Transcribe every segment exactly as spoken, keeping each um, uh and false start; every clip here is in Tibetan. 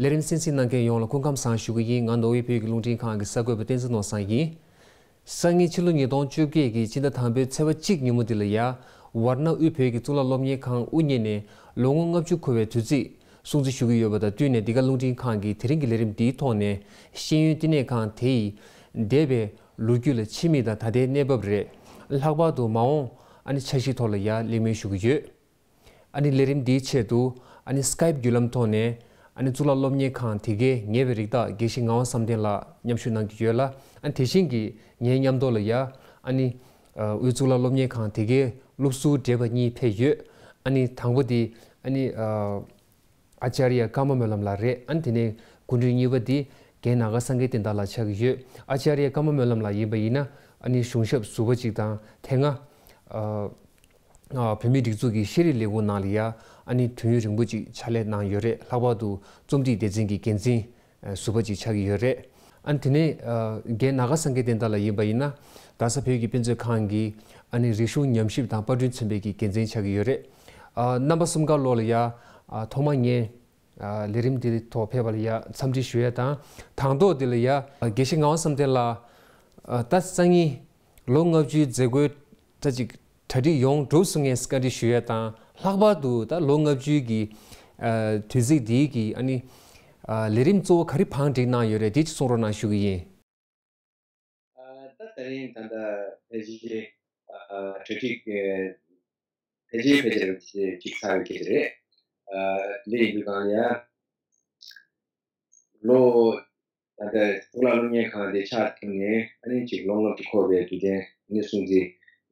ལས་རིམ་གསན་གཟིགས་གནང་མཁན་ཡོངས་ལ་སྐུ་ཁམས་བཟང་ཞུ་གི་ཡིན། ང་ནོར་ཝེ་བོད་ཀྱི་རླུང་འཕྲིན་ཁང་གི་གསར་འགོད་པ་བསྟན་འཛིན་ནོར་བཟང་ཡིན། སང་ཉིན་ཕྱི་ལོ་ཉིས་སྟོང་བཅོ་བརྒྱད་ཀྱི་ཕྱི་ཟླ་དང་པོའི་ཚེས་པ་གཅིག་ཉིན་མོ་འདི་ལ་ཡ། ཝར་ན་དབུས་བོད་ཀྱི་གཙུག་ལག་སློབ་གཉེར་ཁང་དབུ་བརྙེས་ནས་ལོ་ངོ་ལྔ་བཅུ་འཁོར་བའི་དུས་ཚིགས་སྲུང་བརྩི་ཞུ་གི་ཡོད་པ་དང་བསྟུན་ནས། འདི་ག་རླུང་འཕྲིན་ཁང་གིས་དེ་རིང་གི་ལས་རིམ་འདིའི་ཐོག་ནས་ཤེས་ཡོན་བསྟི་གནས་ཁང་དེ་ཡི་འདས་པའི་ལོ་རྒྱུས་ལ་ཕྱི་མིག་དང་ད་ལྟའི་གནས་བབ་རེད། ལྷག་པར་དུ་མ་འོངས་ཨ་ནི་འཆར་གཞིའི་ཐོག་ལ་ཡ་གླེང་མོལ་ཞུ་གི་ཡོད། ཨ་ནི་ལས་རིམ་འདིའི་ཆེད་དུ་ཨ་ནི་སི་ཀའིབ་བརྒྱུད་ལམ་ཐོག་ནས་ཨ་ནི་གཙུག་ལག་སློབ་གཉེར་ཁང་དེ་གའི་ཉེ་བའི་རིགས་བདག་དགེ་བཤེས་ངག་དབང་བསམ་གཏན་ལགས་མཉམ་ཞུགས་གནང་གི་ཡོད་ལ། ཨ་ནི་དེ་བཞིན་གྱི་ངའི་མཉམ་དུ་ལ་ཡ་ཨ་ནི་དབུས་གཙུག་ལག་སློབ་གཉེར་ཁང་དེ་གའི་སློབ་ཟུར་བགྲེས་པ་གཉིས་ཕེབས་ཡོད། ཨ་ནི་དང་པོ་དེ་ཨ་ནི་ཨ་ཨ་ཅཱརྱ་ཀརྨ་སྨོན་ལམ་ལགས་རེད། ཨ་ནི་དེ་ནས་སྐུ་མགྲོན་གཉིས་པ་དེ་རྒན་ནཱ་ག་སངས་རྒྱས་བསྟན་དར་ལགས་ཆགས་ཀྱི་ཡོད། ཨ་ཅཱརྱ་ཀརྨ་སྨོན་ལམ་ལགས་ཡིན་པ་ཡིན་ན་ཨ་ནི་གཞུང་ཞབས་ཟུར་པ་གཅིག་དང་དེ་སྔ་ཨ། ཨ། བོད་མིའི་སྒྲིག་འཛུགས་ཀྱི་ཤེས་རིག་ལས་ཁུངས་ནང་ལ་ཡ་ཨ་ནི་དུས་ཡུན་རིང་པོ་ཅིག་ཕྱག་ལས་གནང་ཡོད་རེད། ལྷག་པར་དུ་རྩོམ་སྒྲིག་སྡེ་ཚན་གྱི་འགན་འཛིན་ཨ་ཟུར་པ་ཅིག་ཆགས་ཀྱི་ཡོད་རེད། ཨ་ནི་དེ་ནས་ཨ་རྒན་ནཱ་ག་སངས་རྒྱས་བསྟན་དར་ལགས་ཡིན་པ་ཡིན་ན་རྡ་ས་བོད་ཀྱི་དཔེ་མཛོད་ཁང་གི་ཨ་ནི་རིག་གཞུང་ཉམས་ཞིབ་དང་པར་སྐྲུན་ཚན་པའི་གི་འགན་འཛིན་ཆགས་ཀྱི་ཡོད་རེད། ཨ་རྣམ་པ་གསུམ་ཀ་ལོ་ལ་ཡ་ཨ་ཐོག་མ་ངས་ཨ་ལས་རིམ་འདིའི་ཐོག་ཕེབས་པ་ལ་ཡ་འཚམས་འདྲི་ཞུ་ཡ་དང་། དང་ཐོག་འདི་ལ་ཡ་དགེ་བཤེས་ངག་དབང་བསམ་གཏན་ལགས། ཨ་ད་སང་ཉིན་ལོ་ལྔ་བཅུའི་མཛད་སྒོའི་ད་ཅིག་གྲ་སྒྲིག་ཡོངས་གྲུབ་སོང་ངས་བཀའ་འདྲི་ཞུ་ཡ་དང་། ལྷག་པར་དུ་ད་ལོ་ལྔ་བཅུའི་གི་ཨ་དུས་ཚིགས་འདིའི་གི་ཨ་ནི་ཨ་ལས་རིམ་གཙོ་བོ་ག་རེ་བང་སྒྲིག་གནང་ཡོད་རེད། དེ་ཅིག་གསུང་རོགས་གནང་ཞུ་གི་ཡིན། ཨ་ད་དེ་རིང་ད་ལྟ་ཕལ་ཆེར་ཨ་གྲ་སྒྲིག་ཕལ་ཆེར་ཕལ་ཆེར་ཅིག་ཚར་བའི་སྐད་ཆ་རེད། ཨ་འདི་ཡིན་དུས་གང་ཡ་ལོ་ད་ལྟ་གཙུག་ལག་སློབ་གཉེར་ཁང་དེ་ཕྱག་བཏབ་ནས་ཨ་ནི་ཅིག་ལོ་ལྔ་བཅུ་འཁོར་བའི་དུས་དྲན་ཨ་ནི་སྲུང་བརྩི་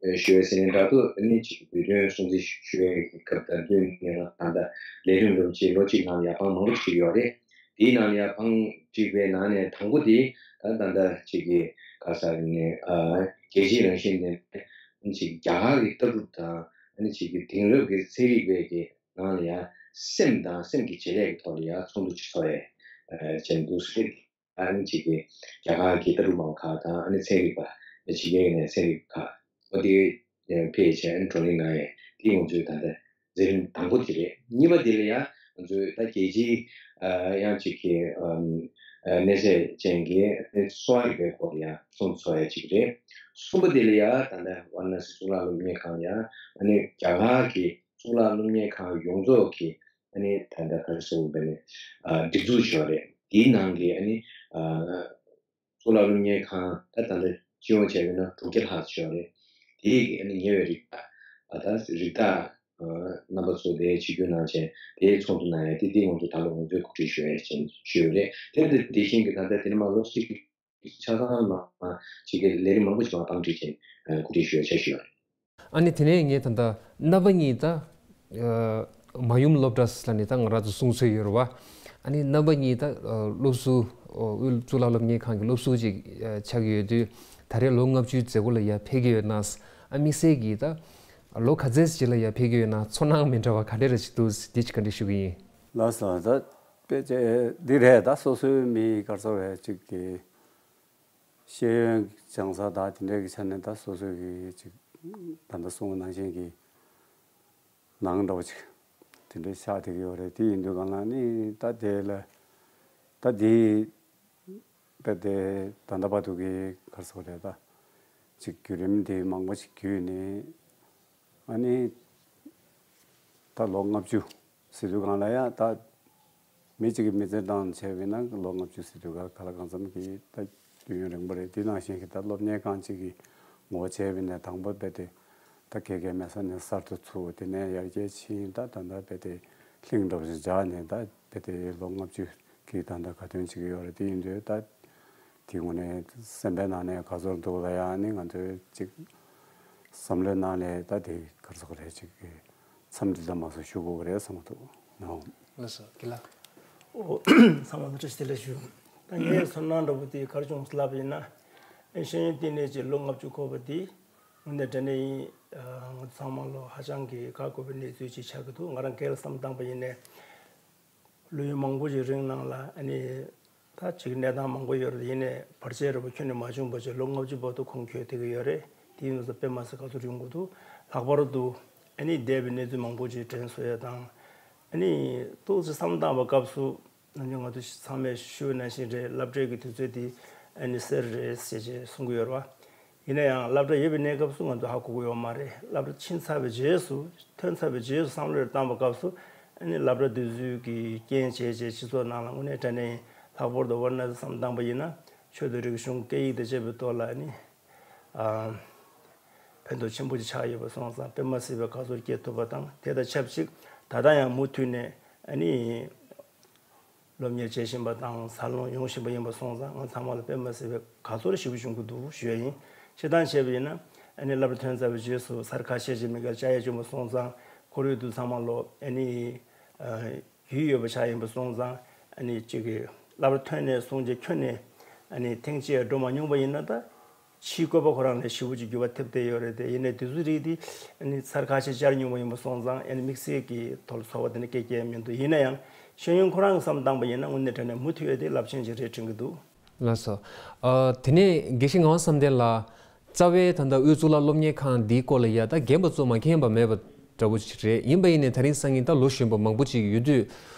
ཞུ་བའི་ཟེར་ནས་འདྲ་འདུག་ཨ་ནི་ཅིག་དུས་སྟོན་སྲུང་བརྩི་ཞུ་བའི་སྐབས་དང་བསྟུན་ནས་ད་ལྟ་ལས་རིམ་རིམ་བཞིན་ལོ་གཅིག་ནང་ཡར་དཔང་མང་པོ་ཞིག་ཡོད་རེད། དེའི་ནང་ལ་ཡར་དཔང་བསྒྲིགས་པའི་ནང་ནས་དང་པོ་དེ་ད་ད་ལྟ་ཅིག་གི་ག་ས་ནས་ཨ་རྒྱལ་སྤྱིའི་རང་བཞིན་ལྡན་པའི་ཅིག་རྒྱ་གར་གྱི་ལྟ་གྲུབ་དང་ཨ་ནི་ཅིག་གི་དེང་རབས་ཀྱི་ཚན་རིག་པའི་གི་ནང་ལ་ཡང་སེམས་དང་སེམས་ཀྱི་བྱེད་ལས་ཀྱི་ཐོག་ལ་ཡང་ཚོགས་འདུ་ཅིག་ཚོགས་ཡས་བྱས་འདུག་ཟེར། ཨ་ནི་ཅིག་གི་རྒྱ་གར་གྱི་ལྟ་གྲུབ་སྨྲ་བ་ཁག་དང་ཨ་ནི་ཚན་རིག་པ་ཕྱི་རྒྱལ་ནས་ཚན་རིག་པ་ཁག་འོ་དེ་ཕེབས་བྱས་ཨ་ནི་བགྲོ་གླེང་གནང་ཡས་དེ་ང་ཚོའི་ད་ལྟ་མཛད་རིམ་དང་པོ་དེ་རེད། གཉིས་པ་དེ་ལ་ཡང་ང་ཚོས་ད་རྒྱལ་སྤྱིའི་ཨ་ཡང་ཅིག་གི་ཨམ་ཨ་གནས་ཚད་ཅན་གྱི་གསོ་བ་རིག་པའི་སྐོར་ལ་ཡང་ཚོགས་འདུ་ཚོགས་ཡས་ཅིག་རེད། གསུམ་པ་དེ་ལ་ཡང་ད་ལྟ་ཝཱ་ར་ཎ་སི་གཙུག་ལག་སློབ་གཉེར་ཁང་ཡང་ཨ་ནི་རྒྱ་གར་གྱི་གཙུག་ལག་སློབ་གཉེར་ཁང་ཡོངས་རྫོགས་ཀྱི་ཨ་ནི་ད་ལྟ་ག་རེ་ཟེར་དགོས་རེད། ཨ་སྒྲིག་འཛུགས་ཤིག་ཡོད་རེད། དེའི་ནང་གི་ཨ་ནི་ཨ་གཙུག་ལག་སློབ་གཉེར་ཁང་ད་ད་ལྟ་སྤྱི་ཡོངས་བྱས་པ་ཡིན་ན་དྲུག་བརྒྱ་ལྷག་ཙམ་ཡོད་རེད། དེའི་གི་ཨ་ནི་ཉེ་བའི་རིགས་ད་ཨ་ད་རིགས་བདག་ཨ་རྣམ་པ་ཚོ་དེ་ཆིབས་བསྒྱུར་གནང་བྱས་དེའི་ཚོགས་འདུ་གནང་ཡས་དེ་དེ་ང་ཚོ་ད་ལོ་ང་ཚོས་གོ་སྒྲིག་ཞུ་ཡས་ཅན་ཞུས་ཡོད་རེད། དེ་དེ་དེ་བཞིན་གྱི་ད་ལྟ་དེ་ནི་མ་ལོ་གཅིག་ཆ་ཚང་མ་ཅིག་གི་ལས་རིམ་མང་པོ་ཞིག་མ་བང་སྒྲིག་ཅིང་གོ་སྒྲིག་ཞུ་བའི་འཆར་གཞི་ཡོད། ཨ་ནི་དེ་ནས་ངས་ད་ལྟ་རྣམ་པ་གཉིས་ད་མ་ཡུམ་སློབ་གྲྭ་ལ་ནི་ད་ང་རང་ཚོ་གསུང་སྲོལ་ཡོད་རེད་བ། ཨ་ནི་རྣམ་པ་གཉིས་ད་སློབ་ཟུར་དབུས་གཙུག་ལག་སློབ་གཉེར་ཁང་གི་སློབ་ཟུར་ཅིག་ཆགས་ཀྱི་ཡོད་དུས་ད་རེས་ལོ་ལྔ་བཅུའི་མཛད་སྒོ་ལ་ཡར་ཕེབས་ཀྱི་ཡོད་ན། ཨ་དམིགས་བསལ་གྱིས་ད་ལོ་ག་ཚོད་ཅིག་ལ་ཡར་ཕེབས་ཀྱི་ཡོད་ན་ཚོར་སྣང་མི་འདྲ་བ་ག་འདྲ་རེ་ཞིག་འདུག་འདི་ཅིག་བཀའ་འདྲི་ཞུ་གི་ཡིན། ལགས་སོ། ད་དཔེ་ཆ་འདི་རེད། ད་སོ་སོའི་མི་ག་རེ་ཟེར་བས་ཅིག་གི་ཤེས་ཡོན་སྦྱང་ས་དང་དེ་འདྲའི་གི་ཆ་ནས་ད་སོ་སོའི་གི་ཅིག་ད་ལྟ་གསུངས་པ་ནང་བཞིན་གི་ནང་འདྲ་བོ་ཅིག་དེ་འདྲའི་ཆགས་བསྡད་ཀྱི་ཡོད་རེད། དེ་ཡིན་དུས་གང་ལ་ནི་ད་དེ་ལ་ད་དེ་དཔེ་དེ་ད་ལྟ་བར་དུ་གི་ག་རེ་ཟེར་དགོས་རེད། ད་ཅིག་བརྒྱུད་རིམ་དེ་མང་པོ་ཅིག་བརྒྱུད་ནས་ཨ་ནི་ད་ལོ་ལྔ་བཅུ་ཟེར་དུས་གང་ལ་ཡང་ད་མི་གཅིག་གིས་མི་ཚེ་བཏང་བྱས་པས་ན་ལོ་ལྔ་བཅུ་ཟེར་དུས་ག་ག་ལ་གང་འཚམ་གྱི་ད་དུས་ཡུན་རིང་པོ་རེད། དེ་ནང་བཞིན་གྱི་ད་སློབ་གཉེར་ཁང་གཅིག་གི་ངོ་བོ་བྱས་པས་ན་དང་པོ་རྦད་དེ་ད་དགེ་རྒན་མེད་ས་ནས་གསར་དུ་ཚུགས། དེ་ནས་ཡར་རྒྱས་ཕྱིན། ད་ད་ལྟ་རྦད་དེ་གླིང་འདྲ་བོ་ཞིག་སྦྱར་ནས་ད་རྦད་དེ་ལོ་ལྔ་བཅུ་གི་ད་ལྟ་ག་དོན་བྱེད་ཀྱི་ཡོད་རེད། དེ་ཡིན་དུས་ད་དེ་དངོས་གནས་སེམས་པའི་ནང་ནས་ག་ཚོད་འདུག་ལ་ཡང་ནི་ང་ཚོའི་གཅིག་བསམ་བློའི་ནང་ནས་ད་དེ་ག་རེ་ཟེར་དགོས་རེད། གཅིག་གི་འཚམས་འདྲི་ཙམ་མ་གཏོགས་ཞུ་དགོས་ཀྱི་རེད་བསམ་གྱི་འདུག་ནའོ། ལགས་སོ། དགེ་ལགས། ཨོ། ཚང་མ་ལ་བཀྲ་ཤིས་བདེ་ལེགས་ཞུ། ད་ངའི་ཚོར་སྣང་འདྲ་པོ་དེ་ག་རེ་བྱུང་ལབ་ཡིན་ན། ཨེ་ཤེས་ཡོན་བསྟི་གནས་ཀྱི་ལོ་ལྔ་བཅུ་འཁོར་བ་དེ་དངོས་གནས་དྲང་གནས་ཡིན། ཨ་ང་ཚོ་ཚང་མ་ལོ་ཧ་ཅང་གི་དགའ་དགོས་པའི་གནས་ཚུལ་ཅིག་ཆགས་ཀྱི་འདུག་ང་རང་སྒེར་ལ་བསམ་བཏང་པ་ཡིན་ནའི། ལོ་ཡུན་མང་པོ་ཞིག་རིང་ནང་ལ་ཨ་ནི་ད་ཅིག་གནས་སྟངས་མང་པོ་ཡོད་རེད། ཡིན་ནའི་བར་ཆད་རེ་བ་ཁྱོན་ནས་མ་བྱུང་བ་ཅིག་ལོ་ལྔ་བཅུ་བར་དུ་ཁུངས་འཁྱོལ་བསྡད་ཀྱི་ཡོད་རེད། དེ་ཡིན་ཙང་དཔེ་མ་སྲིད་དགའ་ཚོར་ཡོང་གི་འདུག་ལྷག་པར་དུ་ཨ་ནི་འདས་པའི་གནས་ཚུལ་མང་པོ་ཅིག་དྲན་གསོ་ཡ་དང་། ཨ་ནི་ཏོག་ཙམ་བསམ་བཏང་བའི་སྐབས་སུ་ ནམ་རྒྱུན་ང་ཚོ་ཚང་མས་ཞུ་བ་ནང་བཞིན་རེད། སློབ་གྲྭའི་གི་དུས་ཚོད་དེ་ཨ་ནི་གསེར་རེད་ཟེར་བྱས་གསུང་གི་ཡོད་རེད་བ། ཡིན་ན་ཡང་སློབ་གྲྭ་ཡོད་པའི་གནས་སྐབས་སུ་ང་ཚོ་ཧ་གོ་གི་ཡོད་མ་རེད། སློབ་གྲྭ་ཕྱིན་ཚར་བའི་རྗེས་སུ་ཐོན་ཚར་བའི་རྗེས་སུ་བསམ་བློ་བཏང་པའི་སྐབས་སུ་ཨ་ནི་སློབ་གྲྭ་དེ་ཚོའི་གི་རྐྱེན་བྱས་བྱས་སྤྱི་ཚོགས་ནང་ལ་དངོས་གནས་དྲང་གནས་ལྷག་པར་དུ་ཝར་ན་བསམ་བཏང་པ་ཡིན་ན་ཆོས་དང་རིག་གཞུང་སྐད་ཡིག་དང་བཅས་པའི་ཐོག་ལ་ཨ་ནི། ཕན་ཐོགས་ཆེན་པོ་ཅིག་ཆགས་ཡོད་པ་སོང་ཙང་དཔེ་མ་སྲིད་པའི་དགའ་ཚོར་སྐྱེ་ཐུབ་པ་དང་། དེ་དང་ཆབས་ཅིག་ད་ལྟ་ཡང་མུ་མཐུད་ནས་ཨ་ནི་སློབ་གཉེར་བྱེད་བཞིན་པ་དང་འཚར་ལོངས་ཡོང་བཞིན་པ་ཡིན་པ་སོང་ཙང་ང་ཚང་མ་ལ་དཔེ་མ་སྲིད་པའི་དགའ་ཚོར་ཞེ་པོ་བྱུང་གི་འདུག་ཞུ་ཡ་ཡིན། སྤྱིར་བཏང་བྱས་པ་ཡིན་ན་ཨ་ནི་སློབ་གྲྭ་ཐོན་ཚར་བའི་རྗེས་སུ་གཟའ་ཁ་ཤས་ཅིག་མི་འགལ་བཅར་ཡ་བྱུང་བ་སོང་ཙང་ཁོར་ཡུག་དུ་ཚང་མ་ལོ་ཨ་ནི། ཡུལ་ཡོད་པ་ཆགས་ཡིན་པ་སོང་ཙང་ཨ་ནི་གཅིག་གི་སློབ་གྲྭ་ཐོན་ནས་བཟུང་རྗེས་ཁྱོན་ནས་ཨ་ནི་ཐེངས་གཅིག་འགྲོ་མ་མྱོང་པ་ཡིན་ན་ད་ཕྱིའི་བཀོད་པ་ཁོ་རང་ལས་ཞེ་པོ་ཅིག་འགྱུར་བ་ཐེབས་བསྡད་ཡོད་རེད་དེ། ཡིན་ནའི་དུས་ཚོད་རིགས་དེ་ཨ་ནི་ཚར་ཁ་ཤས་བཅར་མྱོང་པ་ཡིན་པ་སོང་ཙང་ཨ་ནི་དམིགས་བསལ་གྱི་ཐོག་ལ་ཚོར་བ་དེ་འདྲ་སྐྱེ་སྐྱེ་མི་འདུག་ཡིན་ན་ཡང་ཤེས་ཡོན་ཁོ་རང་གི་བསམ་བཏང་པ་ཡིན་ན་དངོས་གནས་དྲང་གནས་མུ་མཐུད་ཡོད་དེ་རླབས་ཆེན་ཅིག་རེད་དྲན་གྱི་འདུག་ལགས་སོ། ཨ། དེ་ནས་དགེ་བཤེས་ངག་དབང་བསམ་གཏན་ལགས། རྩ་བའི་ད་ལྟ་དབུས་གཙུག་ལག་སློབ་གཉེར་ཁང་འདིའི་སྐོར་ལ་ཡ་ད་རྒན་པ་ཚོ་མ་མཁྱེན་པ་མེད་པ་འདྲ་བོ་ཞིག་རེད། ཡིན་པ་ཡིན་ནའི་ད་རིང་སང་ཉིན་ད་ལོ་གཞོན་པ་མང་པོ་ཅིག་ཡོད་དུས།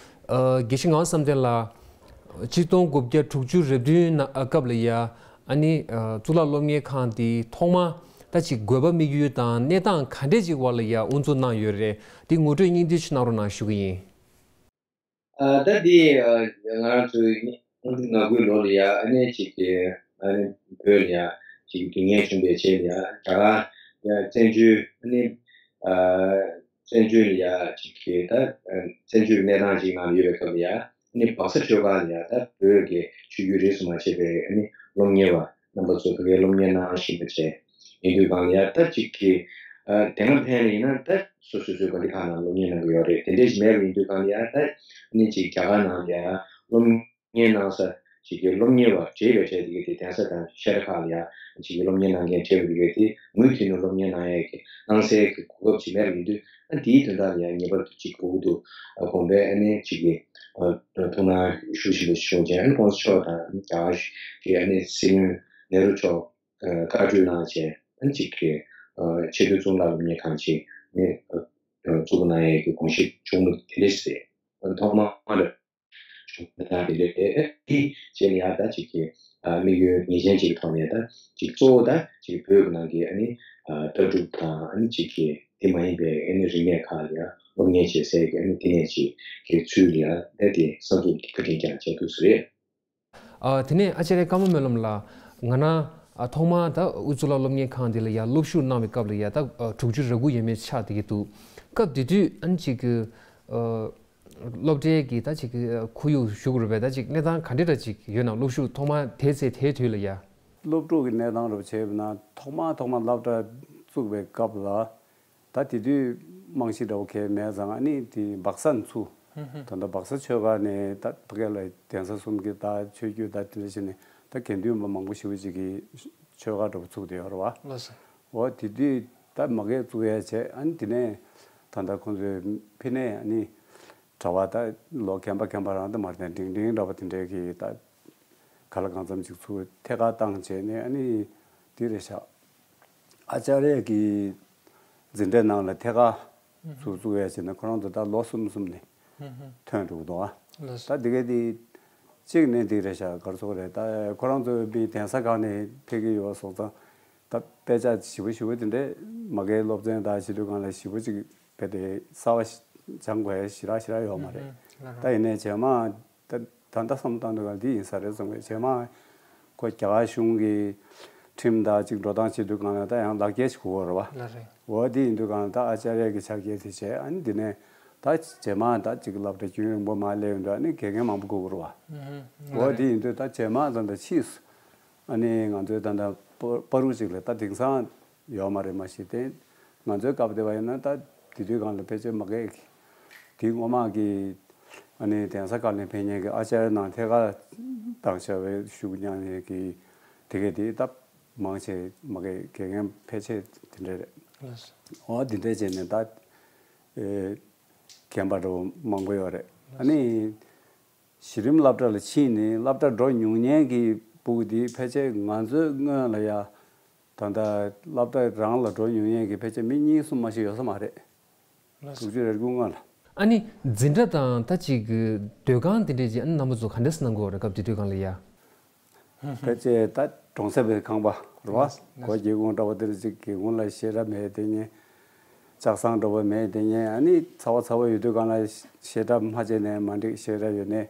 ཨ། དགེ་བཤེས་ངག་དབང་བསམ་གཏན་ལགས། ཆིག་སྟོང་དགུ་བརྒྱ་དྲུག་ཅུ་རེ་བདུན་ན་སྐབས་ལ་ཡ་ཨ་ནི་ཨ། གཙུག་ལག་སློབ་གཉེར་ཁང་འདི་ཐོག་མ་ད་ཅིག་དགོས་པ་དམིགས་ཡུལ་དང་གནས་སྟངས་ག་འདྲས་ཅིག་བར་ལ་ཡ་དབུ་འཛུགས་གནང་ཡོད་རེད། འདི་ངོ་སྤྲོད་སྙིང་བསྡུས་ཅིག་གནང་རོགས་གནང་ཞུ་གི་ཡིན། ཨ། ད་འདི་ཨ། ང་རང་ཚོའི་ཉིས་སྟོང་ལྔ་དགུའི་ལོ་ལ་ཡ་ཨ་ནི་ཅིག་གི་ཨ་ནི་བོད་ལ་ཡ་ཅིག་སྡུག་བསྔལ་བྱུང་བའི་རྗེས་ལ་ཡ་རྒྱ་གར་ཡ་བཙན་བྱོལ་ཨ་ནི་ཨ། བཙན་བྱོལ་ལ་ཡ་ཅིག་གི་ད་ཨ། བཙན་བྱོལ་གནས་སྟངས་ཅིག་ནང་ཡོད་པའི་སྐབས་ལ་ཡ་ཨ་ནི་སྦག་ས་ཆོས་སྒར་ལ་ཡ་ད་བོད་ཀྱི་ཆོས་བརྒྱུད་རིས་སུ་མ་ཆད་པའི་ཨ་ནི་སློབ་གཉེར་བ་རྣམ་པ་ཚོ་བོད་སྐད་སློབ་གཉེར་གནང་བཞིན་པ་བྱས། ཡིན་དུས་གང་ལ་ཡ་ད་ཅིག་གི་ཨ། དེ་སྔ་ཕན་ལ་ཡིན་ན་ད་སོ་སོ་སོའི་དགོན་སྡེ་ཁག་ནང་སློབ་གཉེར་གནང་གི་ཡོད་རེད། དེ་འདྲས་ཞིག་མེད་པ་ཡིན་དུས་གང་ལ་ཡ་ད་ནི་ཅིག་རྒྱ་གར་ནང་ལ་ཡ་སློབ་གཉེར་གནང་ས་ཅིག་གི་སློབ་གཉེར་བ་བགྲེས་པའི་གྲས་དེ་གི་དེ་གདན་ས་དང་བཤད་གྲྭ་ཁག་ལ་ཡ་ཅིག་གི་སློབ་གཉེར་གནང་མཁན་བགྲེས་པ་དེ་གི་དེ་མུ་མཐུད་ནས་སློབ་གཉེར་གནང་ཡས་ཀྱི་གནང་སའི་གི་གོ་སྐབས་ཅིག་མེད་པ་ཡིན་དུས་ཨ། དེའི་དོན་དག་ལ་ཡ་ངེས་པར་དུ་ཅིག་དགོས་ཀྱི་འདུག་ཨ། དགོངས་པའི་ཨ་ནི་ཅིག་གི་ཨ། ཐུགས་སྣང་ཞུ་བཞིན་པ་ཞུ་མཁན་ཨ་ནི་༸གོང་ས་མཆོག་དང་རྒྱ་གར་གྱི་ཨ་ནི་སྲིད་བློན་ནེ་རུ་མཆོག་ཨ། བཀའ་འཁྲོལ་གནང་བྱས་ཨ་ནི་གཅིག་གི་ཨ། ཆེས་མཐོའི་གཙུག་ལག་སློབ་གཉེར་ཁང་ཅིག་ནི་ཨ། བཙུགས་གནང་ཡས་ཀྱི་དགོངས་གཞི་བྱུང་བ་དེ་འདྲ་ཟེར། ཐོག་མར་བྱུང་བ་དེ་འདྲ་རེད། དེ་རྗེས་ལ་ཡང་ད་གཅིག་གི་ཨ། དམིགས་ཡུལ་ངེས་ཅན་ཅིག་གི་ཐོག་ནས་ད་གཅིག་གཙོ་བོ་ད་གཅིག་བོད་ཀྱི་ནང་གི་ཨ་ནི་ཨ། ལྟ་གྲུབ་དང་ཨ་ནི་གཅིག་གི་དེ་མ་ཡིན་པའི་ཨ་ནི་རིག་གནས་ཁག་ལ་ཡང་སློབ་གཉེར་བྱེད་སའི་གི་ཨ་ནི་བསྟི་གནས་ཅིག་གི་ཚུལ་ལ་ཡང་ད་དེ་གསར་འཛུགས་ཀྱི་བཀའ་དྲིན་ཀྱང་བྱས་འདུག་ཟེར། ཨ། དེ་ནས་ཨ་ཅར་ཡ་ཀརྨ་སྨོན་ལམ་ལགས། ང་རང་ཨ། ཐོག་མར་ད་དབུས་གཙུག་ལག་སློབ་གཉེར་ཁང་འདི་ལ་ཡ་སློབ་ཞུགས་གནང་བའི་སྐབས་ལ་ཡ་ད་ཨ། དྲུག་ཅུ་རེ་དགུ་ཡས་མས་ཆགས་བསྡད་ཀྱི་འདུག་སྐབས་དེ་དུས་ཨ་ནི་ཅིག་གི་ཨ། སློབ་གྲྭའི་གི་ད་ཅིག་གི་ཁོར་ཡུག་ཞུ་དགོས་རེད་པས། ད་ཅིག་གནས་སྟངས་ག་འདྲ་འདྲ་ཅིག་ཡོད་ན། སློབ་ཞུགས་ཐོག་མར་དེའི་ཚེ་དེའི་དུས་ལ་ཡ། སློབ་ཕྲུག་གི་གནས་སྟངས་རུ་བྱས་པ་ན་ཐོག་མ་ཐོག་མ་སློབ་གྲྭ་བཙུགས་པའི་སྐབས་ལ། ད་དེ་དུས་རྨང་གཞི་འདྲ་བོ་གང་ཡང་མེད་ཙང་ཨ་ནི་དེ་སྦག་ས་ནས་ཚུགས། ཧུམ་ཧུམ། ད་ལྟ་སྦག་ས་ཆོས་སྒར་ནས་ད་ཕ་གི་ལ་གདན་ས་གསུམ་གྱི་ད་ཆོས་བརྒྱུད་ད་དེ་འདྲ་བྱས་ནས་ད་དགེ་འདུན་པ་མང་པོ་ཞེ་པོ་ཅིག་གིས་ཆོས་སྒར་འདྲ་བོ་ཚུགས་བསྡད་ཡོད་རེད་བ། ལགས་སོ། འོ་དེ་དུས་ད་མ་གིར་བཙུགས་ཡ་བྱས། ཨ་ནི་དེ་ནས་ད་ལྟ་ཁོང་ཚོས་ཕ་གི་ནས་ཨ་ནི་གྲྭ་པ་ད་ལོ་རྒན་པ་རྒན་པ་རང་ད་མ་རེད། འབྲིང་འབྲིང་འདྲ་བ་དེ་འདྲས་ཀྱིས་ད་ག་ལ་གང་འཚམ་ཅིག་ཚུགས། ཐད་ཀར་བཏང་བྱས་ནས་ཨ་ནི་དེ་རེད་ཤག་ཨ་ཅར་ཡ་གི་འཛིན་གྲྭའི་ནང་ལ་ཐད་ཀར་ཚུགས་བཙུགས་ཡ་བྱས་ན་ཁོ་རང་ཚོ་ད་ལོ་གསུམ་གསུམ་ནས་ཐོན་འགྲོ་གི་འདུག་ཨ། ལགས་སོ། ད་དེ་ག་དེ་གཅིག་ནས་དེ་རེད་ཤག་ག་རེ་ཟེར་དགོས་རེད། ད་ཁོ་རང་ཚོ་མི་གདན་ས་ཁག་ནས་ཕེབས་ཀྱི་ཡོད་སོང་ཙང་ད་དཔེ་ཆ་ཞིབ་པོ་ཞིབ་པོ་དེ་འདྲས་མ་གིའི་སློབ་ཚན་དང་བྱེད་དུས་སྒང་ལ་ཞིབ་པོ་ཅིག་དཔེ་དེ་གསར་པ་སྦྱང་དགོས་ཡ་ཞེ་དྲག་ཞེ་དྲག་ཡོད་མ་རེད། ད་ཡིན་ནའི་རྗེས་མ་ད་ད་ལྟ་བསམ་བློ་བཏང་དུས་སྒང་འདི་ཡིན་ས་རེད་བསམ་གི། རྗེས་མ་ཁོ་རྒྱ་གར་གཞུང་གི་ཁྲིམས་དང་ཅིག་འགྲོ་སྟངས་བྱེད་དུས་སྒང་ལ་ད་ཡང་ལག་འཁྱེར་ཞིག་དགོས་པ་རེད་བ། ལགས་རེད། འོ་དེ་ཡིན་དུས་སྒང་ད་ཨ་ཅར་ཡ་གི་ཕྱག་འཁྱེར་དེ་བྱས། ཨ་ནི་འདི་ནས་ད་རྗེས་མ་ད་ཅིག་སློབ་གྲྭ་རྒྱུན་རིང་པོ་མར་སླེབས་ཡོང་དུས་ཨ་ནི་དགེ་རྒན་མང་པོ་དགོས་ཀྱི་རེད་བ། འོ་དེ་ཡིན་དུས་ད་རྗེས་མ་ད་ད་ཕྱིས་སུ་ཨ་ནི་ང་ཚོའི་ད་ད་པ་རུ་ཅིག་ལ་ད་དེང་སང་ཡོད་མ་རེད། མ་གཞི་དེ་ང་ཚོའི་སྐབས་དེ་བ་ཡིན་ན་ད་དེ་དུས་སྒང་ལ་ཕལ་ཆེར་མ་གིའི་དེ་སྔོན་མ་གི་ཨ་ནི་གདན་ས་ཁག་ནས་ཕེབས་མཁན་གྱི་ཨ་ཅར་ནང་ཐད་ཀར་བཏང་བྱ་བའི་ཞུགས་མཁན་གྱི་དེ་གས་དེ་ད་མང་ཆེ་མ་གིའི་དགེ་རྒན་ཕལ་ཆེར་དེ་འདྲ་རེད། ལགས་སོ། འོ་དེ་འདྲ་བྱས་ནས་ད་ཨེ་རྒན་པ་འདྲ་བོ་མང་པོ་ཡོད་རེད། ཨ་ནི་གཞི་རིམ་སློབ་གྲྭ་ལ་ཕྱིན་ནས་སློབ་གྲྭ་འགྲོ་མྱོང་མཁན་གྱི་ཕྲུ་གུ་དེ་ཕལ་ཆེར་ང་ཚོའི་སྔོན་ལ་ཡ་ད་ལྟ་སློབ་གྲྭ་རང་ལ་འགྲོ་མྱོང་མཁན་གྱི་ཕལ་ཆེར་མི་གཉིས་གསུམ་མ་ཞིག་ཡོད་ས་མ་རེད། ལགས་སོ། དྲུག་ཅུ་རེ་དགུ་སྔོན་ལ། ཨ་ནི་འཛིན་གྲྭ་དང་ད་ཅིག་གི་སྡོད་ཁང་དེ་འདྲས་ཅིག་ཨ་ནི་རྣམ་པ་ཚོ་ག་འདྲས་སེ་གནང་དགོས་རེད། སྐབས་དེ་དུས་སྒང་ལ་ཡ། ཕལ་ཆེར་ད་གྲོང་གསེབ་པའི་ཁང་པ་རེད་བ། ལགས་སོ། གོ་སྒེའུ་ཁུང་འདྲ་བོ་དེ་འདྲ་ཅིག་གི་ཁུང་ལ་བཤད་གྲྭ་མེད་དེ་ཉེ། ལྕགས་ཟངས་འདྲ་བོ་མེད་དེ་ཉེ། ཨ་ནི་ཚ་བ་ཚ་བ་ཡོད་དུས་སྒང་ལ་བཤད་གྲྭ་མ་བྱས་ནས་མ་འགྲིག། བཤད་གྲྭ་ཡོད་ནས།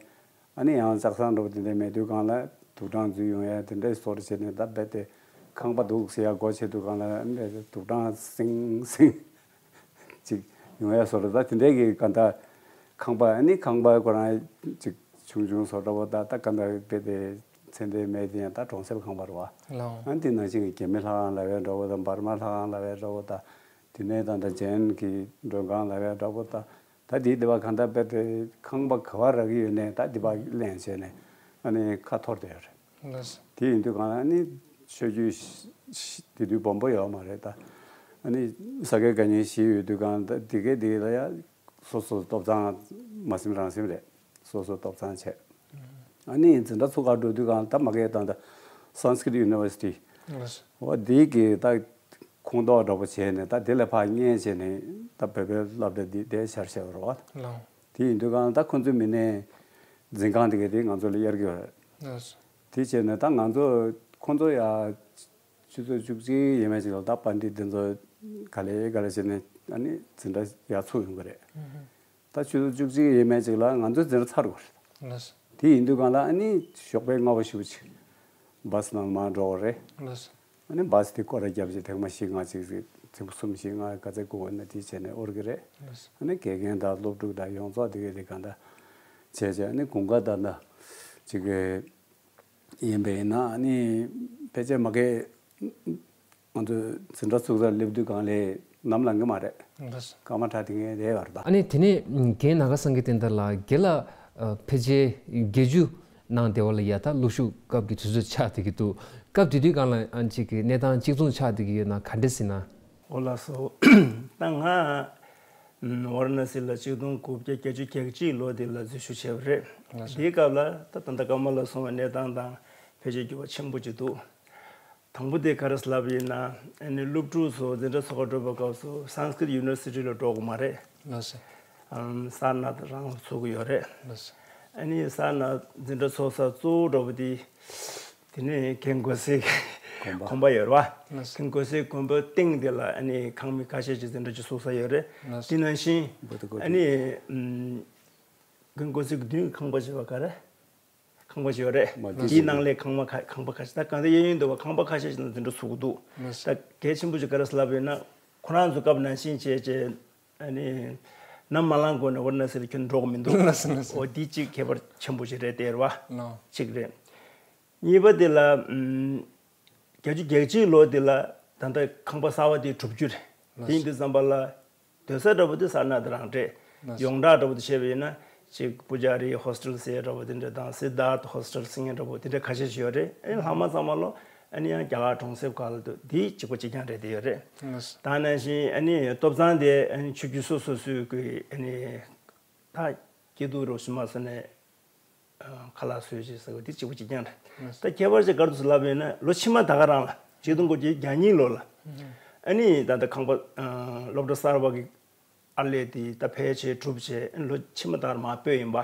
ཨ་ནི་ཡང་ལྕགས་ཟངས་འདྲ་བོ་དེ་འདྲ་མེད་དུས་སྒང་ལ་དུག་སྦྲང་འཛུལ་ཡོང་ཡ་དེ་འདྲའི་བཟོ་འདྲ་བྱས་ནས། ད་རྦད་དེ་ཁང་པ་འདུག་ཟེར་ཡ་སྒོ་ཕྱེ་དུས་སྒང་ལ་ཨ་ནི་དུག་སྦྲང་སིང་སིང་ཅིག་ཡོང་ཡ་བཟོ་འདྲ། ད་དེ་འདྲའི་གི་ག་ད་ཁང་པ། ཨ་ནི་ཁང་པ་ཁོ་རང་ཅིག་ཆུང་ཆུང་བཟོ་འདྲ་བོ། ད་ད་ག་ད་རྦད་དེ་ཚད་ལྡན་མེད་དེ་ཡང་ད་གྲོང་གསེབ་ཁང་པ་རེད་བ། ལགས། ཨ་ནི་དེ་ནང་བཞིན་གྱི་རྒྱ་མི་ལྷ་ཁང་ལབ་ཡ་འདྲ་བོ་དང་། འབར་མ་ལྷ་ཁང་ལབ་ཡ་འདྲ་བོ་དང་། དེ་ནས་ད་ལྟ་ཇེན་གྱི་མགྲོན་ཁང་ལབ་ཡ་འདྲ་བོ་དང་། ད་དེའི་སྡེ་བ་གང་ལྟར་རྦད་དེ་ཁང་པ་ག་བ་རག་གི་ཡོད་ནས་ད་སྡེ་བ་ལེན་བྱས་ནས་ཨ་ནི་ཁ་འཐོར་བསྡད་ཡོད་རེད། ལགས་སོ། དེ་ཡིན་དུས་སྒང་ལ་ཨ་ནི་ཆོས་བརྒྱུད་ཤ་ཤ་དེ་དུས་སྦོམ་པོ་ཡོད་མ་རེད། ད་ཨ་ནི་ས་དགེ་བཀའ་རྙིང་བཞི་ཡོད་དུས་སྒང་ད་དེ་གའི་དེ་ལ་ཡ་སོ་སོ་ཐོབ་ཐང་མ་ཟིན་རང་ཟིན་རེད། སོ་སོ་ཐོབ་ཐང་བྱས། ཨ་ནི་འཛིན་གྲྭ་ཚུགས་ཁར་འགྲོ་དུས་སྒང་ད་མ་གི་ད་ད་Sanskrit University། ལགས་སོ། འོ་དེ་གི་ད་ཁོངས་གཏོགས་འདྲ་བོ་བྱས་ནས་ད་དེ་ལ་ཕར་བརྙས་བྱས་ནས་ད་བོད་པའི་སློབ་གྲྭ་འདི་དེ་ཤར་བྱས་པ་རེད་བ། ལགས། དེ་ཡིན་དུས་སྒང་ད་ཁོ་ཚོའི་མི་སྣའི་འཛིན་ཁང་དེ་ག་དེ་ང་ཚོ་ལ་གཡར་གྱི་ཡོད་རེད། ལགས་སོ། དེ་བྱས་ནས་ད་ང་ཚོ་ཁོ་ཚོ་ཡ་ཆུ་ཚོད་བཅུ་གཅིག་ཡས་མས་ཅིག་ལ་ད་པཎྜི་ཏ་དེ་ཚོ་ག་ལེ་ག་ལེ་བྱས་ནས་ཨ་ནི་འཛིན་གྲྭ་ཡར་ཚུགས་ཡོང་གི་རེད། ད་ཆུ་ཚོད་བཅུ་གཅིག་ཡས་མས་ཅིག་ལ་ང་ཚོའི་འཛིན་གྲྭ་ཚར་དགོས་རེད། ལགས་སོ། དེ་ཡིན་དུས་སྒང་ལ་ཨ་ནི་ཞོགས་པའི་སྔ་པོ་ཞེ་པོ་ཅིག་བཱས་ནང་མར་འགྲོ་དགོས་རེད། ལགས་སོ། ཨ་ནི་བཱས་དེ་སྐོར་ར་བརྒྱབ་བྱས་ཐེངས་མ་གཅིག་ཟིག་ཐེངས་མ་གསུམ་བཞི་ལྔ་ག་ཚད་དགོས་ན་དེ་བྱས་ནས་དབོར་གི་རེད། ལགས་སོ། ཨ་ནི་དགེ་རྒན་དང་སློབ་ཕྲུག་དང་ཡོངས་རྫོགས་དེ་ག་དེ་གང་ལྟར་བྱས་བྱས། ཨ་ནི་དགུན་ཁ་ད་ལྟ་ཅིག་ཡིན་པས་ན་ཨ་ནི་ཕལ་ཆེར་མ་གི་ང་ཚོ་འཛིན་གྲྭ་ཚུགས་སར་སླེབས་དུས་སྒང་ལ་ནམ་ལངས་གི་མ་རེད། ལགས་སོ། སྐར་མ་ཕྲ་དེ་ངས་རེད་བར་ད། ཨ་ནི་དེ་ནས་རྒན་ནཱ་ག་སངས་རྒྱས་བསྟན་དར་ལགས། རྒན་ལགས་ཕལ་ཆེར་བརྒྱད་ཅུ་ནང་སྡེ་བ་ལ་ཡ་ད་སློབ་ཞུགས་སྐབས་ཀྱི་དུས་ཚོད་ཆགས་བསྡད་ཀྱི་འདུག་སྐབས་དེ་དུས་སྒང་ལ་ཨ་ཅིག་གི་གནས་སྟངས་གཅིག་མཚུངས་ཆགས་བསྡད་ཀྱི་ཡོད་ན་ག་འདྲས་ཟེར་ན། འོ་ལགས་སོ། ད་ང་ཝཱ་ར་ཎ་སི་ལ་ཆིག་སྟོང་དགུ་བརྒྱ་བརྒྱད་ཅུ་གྱ་གཅིག་ལོ་དེ་ལ་འཛུལ་ཞུགས་བྱས་པ་རེད། ལགས་སོ། དེའི་སྐབས་ལ་ད་ད་ལྟ་ཀརྨ་ལགས་གསུངས་པའི་གནས་སྟངས་དང་ཕལ་ཆེར་འགྱུར་བ་ཆེན་པོ་ཅིག་འདུག་དང་པོ་དེ་ག་རེ་ལབ་ཡིན་ན། ཨ་ནི་སློབ་ཕྲུག་ཚོ་འཛིན་གྲྭ་ཚུགས་ཁར་འགྲོ་བའི་སྐབས་སུ་Sanskrit University ལ་འགྲོ་དགོས་མ་རེད། ལགས་སོ། ཨམ་སར་ནཱཐ་རང་ཚུགས་ཀྱི་ཡོད་རེད། ལགས་སོ། ཨ་ནི་སར་ནཱཐ་འཛིན་གྲྭ་ཚུགས་ས་གཙོ་བོ་འདྲ་པོ་དེ་དེ་ནས་མཁན་དགོན་གསར་གྱི་དགོན་པ། དགོན་པ་ཡོད་རེད་བ། ལགས་སོ། མཁན་དགོན་གསར་གྱི་དགོན་པའི་སྟེང་དེ་ལ་ཨ་ནི་ཁང་མིག་ཁ་ཤས་ཅིག་འཛིན་གྲྭ་ཅིག་ཚུགས་ས་ཡོད་རེད། ལགས་སོ། དེ་ནང་བཞིན་But the good ཨ་ནི་ཨམ་མཁན་དགོན་གསར་གྱི་མདུན་ཁང་པ་ཅིག་ཡོད་པ་ག་རེ། ཁང་པ་ཞིག་ཡོད་རེད། མ་དེའི་ནང་ལས་ཁང་པ་ཁ་ཁང་པ་ཁ་ཤས། ད་གང་ལྟར་གཡས་གཡོན་དུ་བ་ཁང་པ་ཁ་ཤས་ཤིག་ནང་འཛིན་གྲྭ་ཚུགས་ཀྱི་འདུག་ད་གལ་ཆེན་པོ་ཞིག་ག་རེ་ལབ་ཡོད་ན། ཁོ་རང་ཚོ་སྐབས་ནང་བཞིན་བྱས་བྱས་ཨ་ནི་ནམ་མ་ལངས་གོང་ནས་ཝཱ་ར་ཎ་སི་ལ་ཁྱོན་འགྲོ་གི་མི་འདུག་འོ་འདི་གཅིག་ཁྱད་པར་ཆེན་པོ་ཞིག་རེད་དེ་རེད་བ། གཅིག་རེད། གཉིས་པ་དེ་ལ་ཨམ་བརྒྱད་ཅུ་གྱ་གཅིག་ལོ་དེ་ལ་ད་ལྟ་ཁང་པ་གསར་བ་དེ་གྲུབ་རྒྱུ་རེད། དེ་ཡིན་དུས་ཙམ་པ་ལ། སྡོད་ས་འདྲ་པོ་དེ་སར་ནཱཐ་རང་རེད། ཡོངས་གྲགས་འདྲ་པོ་དེ་བྱས་པ་ཡིན་ན་ཅིག་པུ་ཇཱ་རི་ཧོ་སི་ཊལ་ཟེར་འདྲ་པོ་དེ་འདྲ་དང་སིད་དཱརྠ་ཧོ་སི་ཊལ་ཟེར་མཁན་འདྲ་པོ་དེ་འདྲ་ཁ་ཤས་ཤིག་ཡོད་རེད། ཨ་ནི་ལྷག་མ་ཚང་མ་ལོ་ཨ་ནི་ཡང་རྒྱ་གར་གྲོང་གསེབ་ཁག་ལ་འདུག་དེ་གཅིག་པ་གཅིག་རྐྱང་རེད་དེ་ཡོད་རེད། ད་ནང་བཞིན་ཨ་ནི་ཐོབ་ཐང་དེ་ཨ་ནི་ཆོས་བརྒྱུད་སོ་སོ་སོའི་གི་ཨ་ནི་ད་སྐྱིད་སྡུག་རོགས་ཞུ་མ་སོང་ནས། ཁ་ལག་བཟོས་ཅིག་ཟེར་བ་དེ་གཅིག་པ་གཅིག་རྐྱང་རེད། ད་ཁྱད་པར་ཅིག་ག་རེ་འདུག་ལབ་ཡོད་ན་ལོ་ཕྱི་མ་ད་ག་རང་ལ་ཆིག་སྟོང་དགུ་བརྒྱ་གྱ་གཉིས་ལོ་ལ་ཨ་ནི་ད་ལྟ་ཁང་པ་སློབ་གྲྭ་གསར་པ་གི་ཨར་ལས་དེ་ད་ཕལ་ཆེར་གྲུབ་བྱས་ཨ་ནི་ལོ་ཕྱི་མ་ད་ག་རང་མར་སྤོས་ཡིན་པ།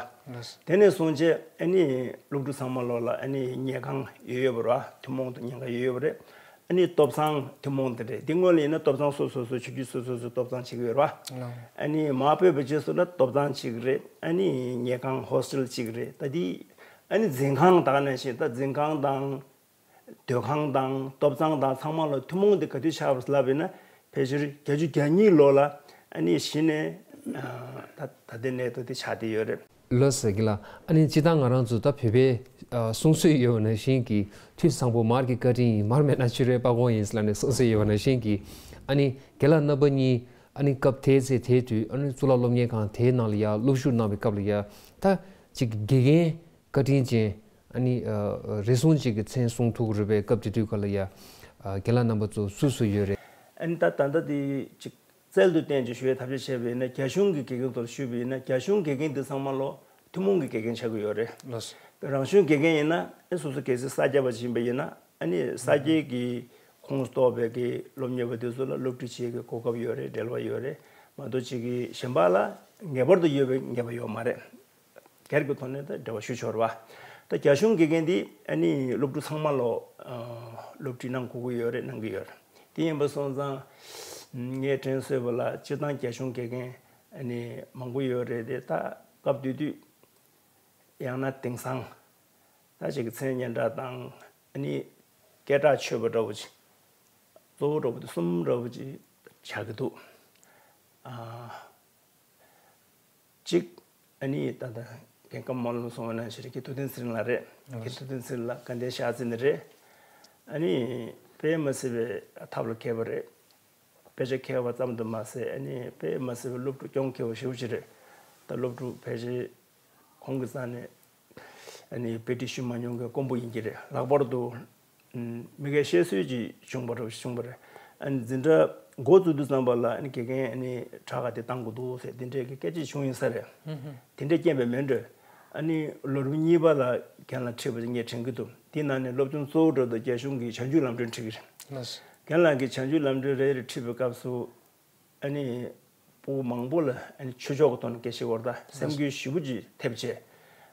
དེ་ནས་བཟུང་བྱས་ཨ་ནི་སློབ་ཕྲུག་ཚང་མ་ལོ་ལ་ཨ་ནི་ཉལ་ཁང་ཡོད་ཡོད་པ་རེད་བ། ཐུན་མོང་དུ་ཉལ་ཁང་ཡོད་ཡོད་པ་རེད། ཨ་ནི་ཐོབ་ཐང་ཐུན་མོང་དེ་རེད། འདི་སྔོན་ལ་ཡིན་ན་ཐོབ་ཐང་སོ་སོ་སོ་ཆོས་བརྒྱུད་སོ་སོ་སོ་ཐོབ་ཐང་བྱེད་ཀྱི་ཡོད་རེད་བ། ཨ་ནི་མར་སྤོས་པའི་རྗེས་སུ་ལ་ཐོབ་ཐང་གཅིག་རེད། ཨ་ནི་ཉལ་ཁང་ཧོ་སི་ཊལ་གཅིག་རེད། ད་འདི་ཨ་ནི་འཛིན་ཁང་ད་ག་ནང་བཞིན་ད་འཛིན་ཁང་དང་སྡོད་ཁང་དང་ཐོབ་ཐང་དང་ཚང་མ་ལ་ཐུན་མོང་དེ་ག་དུས་ཆགས་པ་ལབ་ཡིན་ན་ཕལ་ཆེར་བརྒྱད་ཅུ་གྱ་གཉིས་ལོ་ལ་ཨ་ནི་གཞི་ནས་ད་ད་ལྟའི་གནས་སྟངས་དེ་ཆགས་བསྡད་ཡོད་རེད། ལགས་སོ་རྒན་ལགས། ཨ་ནི་སྤྱིར་བཏང་ང་རང་ཚོ་ད་བོད་པའི་ཨ་གསུང་སྲོལ་ཡོད་པ་ནང་བཞིན་གྱི་མཐུ་བཟང་པོ་མར་གྱི་བཀའ་དྲིན་ཡིན། མར་མེད་ན་ཆུ་རའི་པགས་ཀོང་ཡིན་ཟེར་ལབ་ནས་གསུང་སྲོལ་ཡོད་པ་ནང་བཞིན་གྱི་ཨ་ནི་རྒན་ལགས་རྣམ་པ་གཉིས་ཨ་ནི་སྐབས་དེའི་ཚེ་དེའི་དུས་ཨ་ནི་གཙུག་ལག་སློབ་གཉེར་ཁང་དེའི་ནང་ལ་ཡ་སློབ་ཞུགས་གནང་བའི་སྐབས་ལ་ཡ་ད་ཅིག་དགེ་རྒན་བཀའ་དྲིན་ཅན་ཨ་ནི་ཨ་རེ་ཟུང་ཅིག་གི་མཚན་གསུང་ཐུབ་ཀྱི་རེད་པས། སྐབས་དེ་དུས་སྐབས་ལ་ཡ་ཨ་རྒན་ལགས་རྣམ་པ་ཚོ་སུ་སུ་ཡོད་རེད། ཨ་ནི་ད་ད་ལྟ་དེ་ཅིག་རྩལ་དུ་བསྟན་ཅིག་ཞུ་བའི་ཐབས་ཤེས་བྱས་པ་ཡིན་ན་རྒྱ་གཞུང་གི་དགེ་རྒན་ཚོར་ཞུས་པ་ཡིན་ན་རྒྱ་གཞུང་དགེ་རྒན་འདི་ཚང་མ་ལོ་ཐུན་མོང་གི་དགེ་རྒན་ཆགས་ཀྱི་ཡོད་རེད། ལགས་སོ། རང་གཞུང་དགེ་རྒན་ཡིན་ན་ཨེ་སོ་སོ་གལ་སྲིད་ས་སྐྱ་པ་ཞིག་ཡིན་པ་ཡིན་ན་ཨ་ནི་ས་སྐྱའི་གི་ཁོངས་གཏོགས་པའི་གི་སློབ་གཉེར་བ་དེ་ཚོ་ལ་སློབ་ཁྲིད་བྱེད་ཀྱི་གོ་སྐབས་ཡོད་རེད། འབྲེལ་བ་ཡོད་རེད། མ་གཏོགས་ཅིག་གི་གཞན་པ་ལ་ངེས་པར་དུ་ཡོད་པའི་ངེས་པ་ཡོད་མ་རེད། སྒེར་གྱི་ཐོག་ནས་ད་འབྲེལ་བ་ཞུ་ཆོག་རེད་བ། ད་རྒྱ་གཞུང་དགེ་རྒན་འདི་ཨ་ནི་སློབ་ཕྲུག་ཚང་མ་ལོ་སློབ་ཁྲིད་གནང་དགོས་ཀྱི་ཡོད་རེད། གནང་གི་ཡོད་རེད། དེ་ཡིན་པ་སོང་ཙང་ངས་དྲན་གསོས་པ་ལ་སྤྱིར་བཏང་རྒྱ་གཞུང་དགེ་རྒན་ཨ་ནི་མང་པོ་ཡོད་རེད་དེ། ད་སྐབས་དེ་དུས་ཡང་ན་དེང་སང་ད་ཅིག་གི་མཚན་སྙན་གྲགས་དང་ཨ་ནི་སྐད་གྲགས་ཆོད་པ་འདྲ་བོ་ཅིག་གཙོ་བོ་འདྲ་བོ་དེ་གསུམ་འདྲ་བོ་ཅིག་ཆགས་ཀྱི་འདུག་ཨ། གཅིག་ཨ་ནི་ད་ལྟ་རྒན་སྐམ་སྨོན་ལམ་གསུངས་པ་ནང་བཞིན་རེད། ཀྱི་ཐུབ་བསྟན་ཚེ་རིང་ལགས་རེད། ཀྱི་ཐུབ་བསྟན་ཚེ་རིང་ལགས་དགའ་ལྡན་ཤར་རྩེ་ནས་རེད། ཨ་ནི་དཔེ་མ་སྲིད་པའི་ཐབས་ལ་མཁས་པ་རེད། དཔེ་ཆ་མཁས་པ་ཙམ་དུ་མ་ཟད་ཨ་ནི་དཔེ་མ་སྲིད་པའི་སློབ་ཕྲུག་སྐྱོང་མཁས་པ་ཞེ་པོ་ཅིག་རེད། ད་སློབ་ཕྲུག་ཕལ་ཆེར་ཁོང་གི་རྩ་ནས་ཨ་ནི་དཔེ་ཁྲིད་ཞུ་མ་མྱོང་མཁན་དཀོན་པོ་ཡིན་གྱི་རེད། ལྷག་པར་དུ་མི་སྐད་བཤད་སྲོལ་གྱི་བྱུང་བ་རེད། བྱུང་བ་རེད། ཨ་ནི་འཛིན་གྲྭ་འགོ་བཙུགས་དུས་ཙམ་པ་ལ་ཨ་ནི་དགེ་རྒན་ཨ་ནི་དྲག་ག་དེ་བཏང་དགོས་འདུག་ཟེར་དེ་འདྲའི་གི་སྐད་ཆ་བྱུང་ཡིན་ས་རེད། དེ་འདྲའི་རྐྱེན་པས་མིན་འགྲོ། ཨ་ནི་ལོ་རིམ་གཉིས་པ་ལ་རྒན་ལགས་ཁྲིད་པ་ངས་དྲན་གྱི་འདུག་དེའི་ནང་ནས་སློབ་སྦྱོང་གཙོ་བོ་འགྲོ་དུས་རྒྱ་གཞུང་གི་བྱང་ཆུབ་ལམ་སྒྲོན་ཁྲིད་ཀྱི་རེད། རྒན་ལགས་ཀྱིས་བྱང་ཆུབ་ལམ་སྒྲོན་རེ་རེ་ཁྲིད་པའི་སྐབས་སུ། ཨ་ནི་སྤུ་གུ་མང་པོ་ལ་ཨ་ནི་ཆོས་ཕྱོགས་ཀྱི་ཐོག་ནས་སྐད་ཆ་བཤད་པ་དང་སེམས་འགུལ་ཞེ་པོ་ཅིག་ཐེབས་བྱས།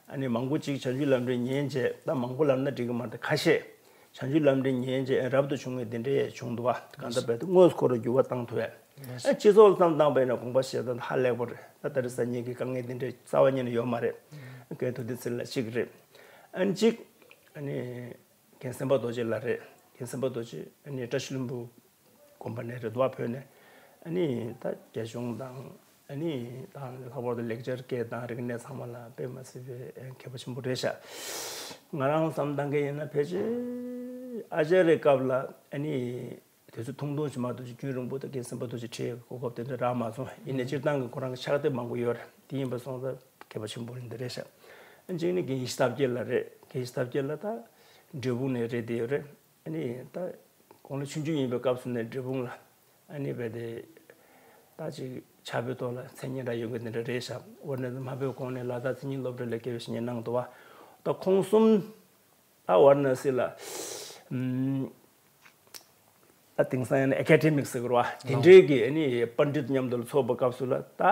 ཨ་ནི་མང་པོ་ཅིག་བྱང་ཆུབ་ལམ་སྒྲོན་ཉན་བྱས། ད་མང་པོ་ལབ་ན་འགྲིག་གི་མ་རེད། ཁ་ཤས་བྱང་ཆུབ་ལམ་སྒྲོན་ཉན་བྱས་རབ་ཏུ་བྱུང་བའི་འདི་འདྲ་ཡང་བྱུང་འདུག་བ། གང་ལྟར་བས་དངོས་སུ་ཁོ་རང་འགྱུར་བ་བཏང་ཐུབ་ཡ། ཨ་སྤྱི་ཚོགས་ལ་བསམ་བཏང་པ་ཡིན་ན་དགོངས་པ་བཞེས་སྟངས་ཧ་ལས་པ་རེད། ད་ད་རེས་སང་ཉིན་གྱི་དཀའ་ངལ་འདི་འདྲ་རྩ་བ་ཉིད་ནས་ཡོད་མ་རེད། རྒན་ཐུབ་བསྟན་ཚེ་རིང་ལགས་གཅིག་རེད། ཨ་ནི་གཅིག་ཨ་ནི། རྒན་སེམས་དཔའ་རྡོ་རྗེ་ལགས་རེད། རྒན་སེམས་དཔའ་རྡོ་རྗེ་ཨ་ནི་བཀྲ་ཤིས་ལྷུན་པོ་དགོན་པ་ནས་རེད་འདུག་བ། བོད་ནས། ཨ་ནི་ད་རྒྱ་གཞུང་དང་ཨ་ནི་ད་ལྷག་པར་དུ་ལེགས་སྦྱར་སྐད་དང་རིག་གནས་ཚང་མ་ལ་དཔེ་མ་སྲིད་པའི་མཁས་པ་ཆེན་པོ་རེད་ཤག་ང་རང་བསམ་བཏང་མཁན་ཡིན་ན་ཕལ་ཆེར་ཨ་ཅར་རའི་སྐབས་ལ་ཨ་ནི་དུས་ཚོད་ཐུང་ཐུང་ཞིག་མ་གཏོགས་ཅིག་རྒྱུན་རིང་པོ་ད་རྒན་སེམས་དཔའ་རྡོ་རྗེ་ཁྲིད་གོ་སྐབས་དེ་འདྲ་རག་མ་སོང་། ཡིན་ནའི་སྤྱིར་བཏང་གི་ཁོ་རང་གི་ཕྱག་དེབ་མང་པོ་ཡོད་རེད། དེ་ཡིན་པ་སོང་ཙང་མཁས་པ་ཆེན་པོ་རེད་འདི་རེད་ཤག་ཨ་གཅིག་ནི་རྒན་ཡེ་ཤེས་རྟ་བརྒྱད་ལགས་རེད། རྒན་ཡེ་ཤེས་རྟ་བརྒྱད་ལགས་ད་འབྲས་སྤུངས་ནས་རེད། དེ་ཡོད་རེད། ཨ་ནི་ད་དགུང་ལོ་ཆུང་ཆུང་ཡིན་པའི་སྐབས་སུ་ནས་འབྲས་སྤུངས་ལ་ཨ་ནི་བས་དེ་ད་ཅིག་ཕྱག་དཔེའི་ཐོག་ལ་མཚན་སྙན་གྲགས་ཡོད་མཁན་དེ་འདྲ་རེད་ཤག་འོ་ན་མ་བོད་གོང་ནས་ལ་དྭགས་མཚན་ཉིད་སློབ་གྲྭ་ལ་དགེ་བའི་བཤེས་གཉེན་གནང་འདུག་བ། ད་ཁོང་གསུམ་ད་ཝཱ་ར་ཎ་སི་ལ་ཨམ། ད་དེང་སང་ཡང་ཨེ་ཀ་ཌེ་མིག་ཟེར་དགོས་རེད་བ། དེ་འདྲའི་གི་ཨ་ནི་པཎ་ཌི་ཏ་མཉམ་དུ་ལ་ཚོགས་པའི་སྐབས་སུ་ལ་ད་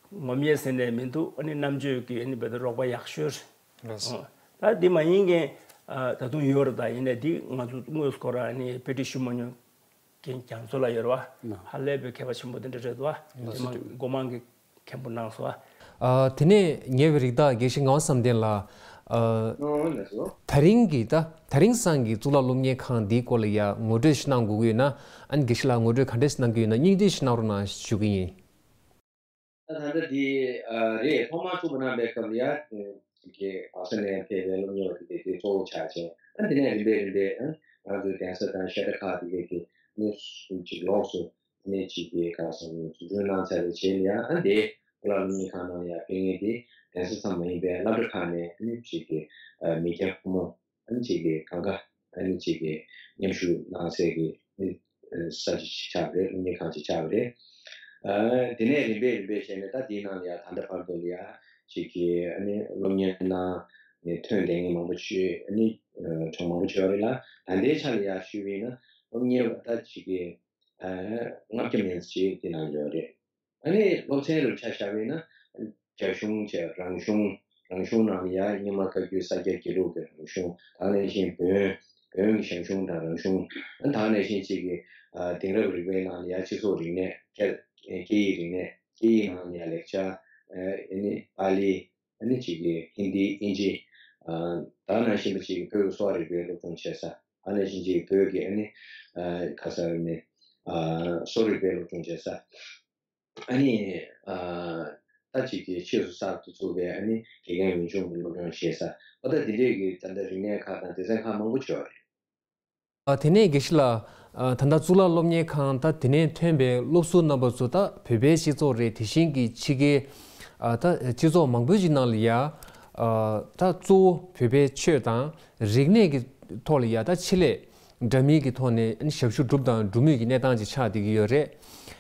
ངོམ་ཡས་ཟེར་ནས་མི་འདུག་ཨ་ནི་རྣམ་དཔྱོད་ཀྱི་ཨ་ནི་བས་ད་རོགས་པ་ཡག་ཤོས་རེད། ཨོ། ད་འདི་མ་ཡིན་མཁན་ཨ་ད་དུང་ཡོད་རེད། ད་ཡིན་ནའི་འདི་ང་ཚོ་དངོས་སུ་ཁོ་རང་ཨ་ནི་དཔེ་ཁྲིད་ཞུ་མ་མྱོང་མཁན་རྒྱ་མཚོ་ལགས་ཡོད་རེད་བ། ཧ་ལས་པའི་མཁས་པ་ཆེན་པོ་དེ་འདྲ་རེད་བ། དེ་མ་སྒོ་མང་གི་མཁན་པོ་གནང་སོང་ཨ། ཨ། དེ་ནས་ཉེ་བའི་རིགས་བདག་དགེ་བཤེས་ངག་དབང་བསམ་གཏན་ལགས། ཨ། ཨོ་ལགས་སོ། ད་རིང་གི་ད་ད་རིང་སང་གི་གཙུག་ལག་སློབ་གཉེར་ཁང་འདིའི་སྐོར་ལ་ཡ་ངོ་སྤྲོད་ཞིག་གནང་དགོས་ཀྱི་ཡོད་ན། ཨ་ནི་དགེ་བཤེས་ལགས་ངོ་སྤྲོད་ག་འདྲས་ཞིག་གནང་གི་ཡོད་ན་སྙིང་བསྡུས་ཞིག་གནང་རོགས་གནང་ཞུ་གི་ཡིན། ད་ད་ལྟ་འདི་ཨ་རེད། ཐོག་མར་བཙུགས་པ་གནང་པའི་སྐབས་ལ་ཡ་ཅིག་གི་ག་ས་ནས་ཕེབས་པའི་སློབ་གཉེར་བ་དེ་དེ་གཙོ་བོ་ཆགས་བྱས། ཨ་དེ་ནས་རིམ་པས་རིམ་པས་ཨ་ང་ཚོའི་གདན་ས་དང་བཤད་གྲྭ་ཁག་དེ་གའི་དེ་ནས་ཅིག་ལོགས་སུ། ནས་ཅིག་གི་ག་ས་ནས་འཛུགས་སྐྲུན་གནང་ཚར་བའི་རྗེས་ལ་ཡང་ཨ་འདི་གཙུག་ལག་སློབ་གཉེར་ཁང་ནང་ཡང་ཕེབས་མཁན་དེ་གདན་ས་ཙམ་མ་ཡིན་པའི་སློབ་གྲྭ་ཁག་ནས་ཨ་ནི་ཅིག་གི་ཨ་མི་སྐྱ་ཕོ་མོ་ཨ་ནི་ཅིག་གི་གང་ག་ཨ་ནི་ཅིག་གི་མཉམ་ཞུགས་གནང་སའི་གི་ཨ་ནི་ས་ཅིག་ཆགས་པ་རེད། སློབ་གཉེར་ཁང་ཅིག་ཆགས་པ་རེད། ཨ་དེ་ནས་རིམ་པས་རིམ་པས་བྱས་ནས་ད་དེའི་ནང་ལ་ཡང་ད་ལྟ་བར་དུ་ལ་ཡང་ཅིག་གི་ཨ་ནི་སློབ་གཉེར་གནང་ནས་ཐོན་བསྡད་མཁན་མང་པོ་ཅིག་ཨ་ནི་གྲངས་མང་པོ་ཅིག་ཡོད་རེད་ལ། ད་ལྟའི་ཆ་ལ་ཡང་ཞུས་པ་ཡིན་ན་སློབ་གཉེར་བ་ད་ཅིག་གི་ཨ་ལྔ་བརྒྱ་མན་ཙམ་ཅིག་དེ་ནང་ཡོད་རེད། ཨ་ནི་སློབ་ཚན་རུ་ཆ་བཞག་པ་ཡིན་ན་རྒྱ་གཞུང་བྱས། རང་གཞུང་། རང་གཞུང་ནང་ལ་ཡ་རྙིང་མ་བཀའ་བརྒྱུད་ས་སྐྱ་དགེ་ལུགས་ཀྱི་རང་གཞུང་། དེ་ནང་བཞིན་བོན། བོན་གྱི་ཞང་ཞུང་དང་རང་གཞུང་། ཨ་ནི་དེ་ནང་བཞིན་ཅིག་གི་ཨ་དེང་རབས་རིག་པའི་ནང་ལ་ཡ་སྤྱི་ཚོགས་རིག་གནས། སྐད་སྐད་ཡིག་རིག་གནས། སྐད་ཡིག་ནང་ལ་ཡ་ལེགས་སྦྱར། ཨ་ནི་པཱ་ལི། ཨ་ནི་ཅིག་གི་ཧིན་དི། དབྱིན་ཇི། ཨ་དེ་ནང་བཞིན་པ་ཅིག་གི་བོད་ཀྱི་གསོ་བ་རིག་པའི་སློབ་སྦྱོང་བྱེད་ས། ཨ་ནི་བཞིན་ཅིག་བོད་ཀྱི་ཨ་ནི་ཨ་ག་ས་ནི་ཨ་གསོ་རིག་པའི་སློབ་སྦྱོང་བྱེད་ས། ཨ་ནི་ཨ་ད་ཅིག་གི་ཕྱིས་སུ་གསར་དུ་བཙུགས་པའི་ཨ་ནི་དགེ་རྒན་འོས་སྦྱོང་གི་སློབ་སྦྱོང་བྱེད་ས། ཨ་ད་དེ་འདྲས་ཀྱི་ད་ལྟ་རིག་གནས་ཁག་དང་སྡེ་ཚན་ཁག་མང་པོ་ཅིག་ཡོད་རེད། ཨ་དེ་ནས་དགེ་བཤེས་ལགས། ཨ་ད་ལྟ་གཙུག་ལག་སློབ་གཉེར་ཁང་ད་དེ་ནས་ཐོན་པའི་སློབ་ཟུར་རྣམ་པ་ཚོ་ད་བོད་པའི་སྤྱི་ཚོགས་རེད། དེ་བཞིན་གྱི་ཕྱི་རྒྱལ་ཨ་ད་སྤྱི་ཚོགས་མང་པོའི་ཅིག་ནང་ལ་ཡ་ཨ་ད་གཙོ་བོ་བོད་པའི་ཆོས་དང་རིག་གནས་ཀྱི་ཐོག་ལ་ཡ་ད་ཆེད་ལས་འདྲ་མིན་གྱི་ཐོག་ནས་ཨ་ནི་ཞབས་ཞུ་བསྒྲུབས་དང་སྒྲུབ་མུས་ཀྱི་གནས་སྟངས་ཅིག་ཆགས་བསྡད་ཀྱི་ཡོད་རེད།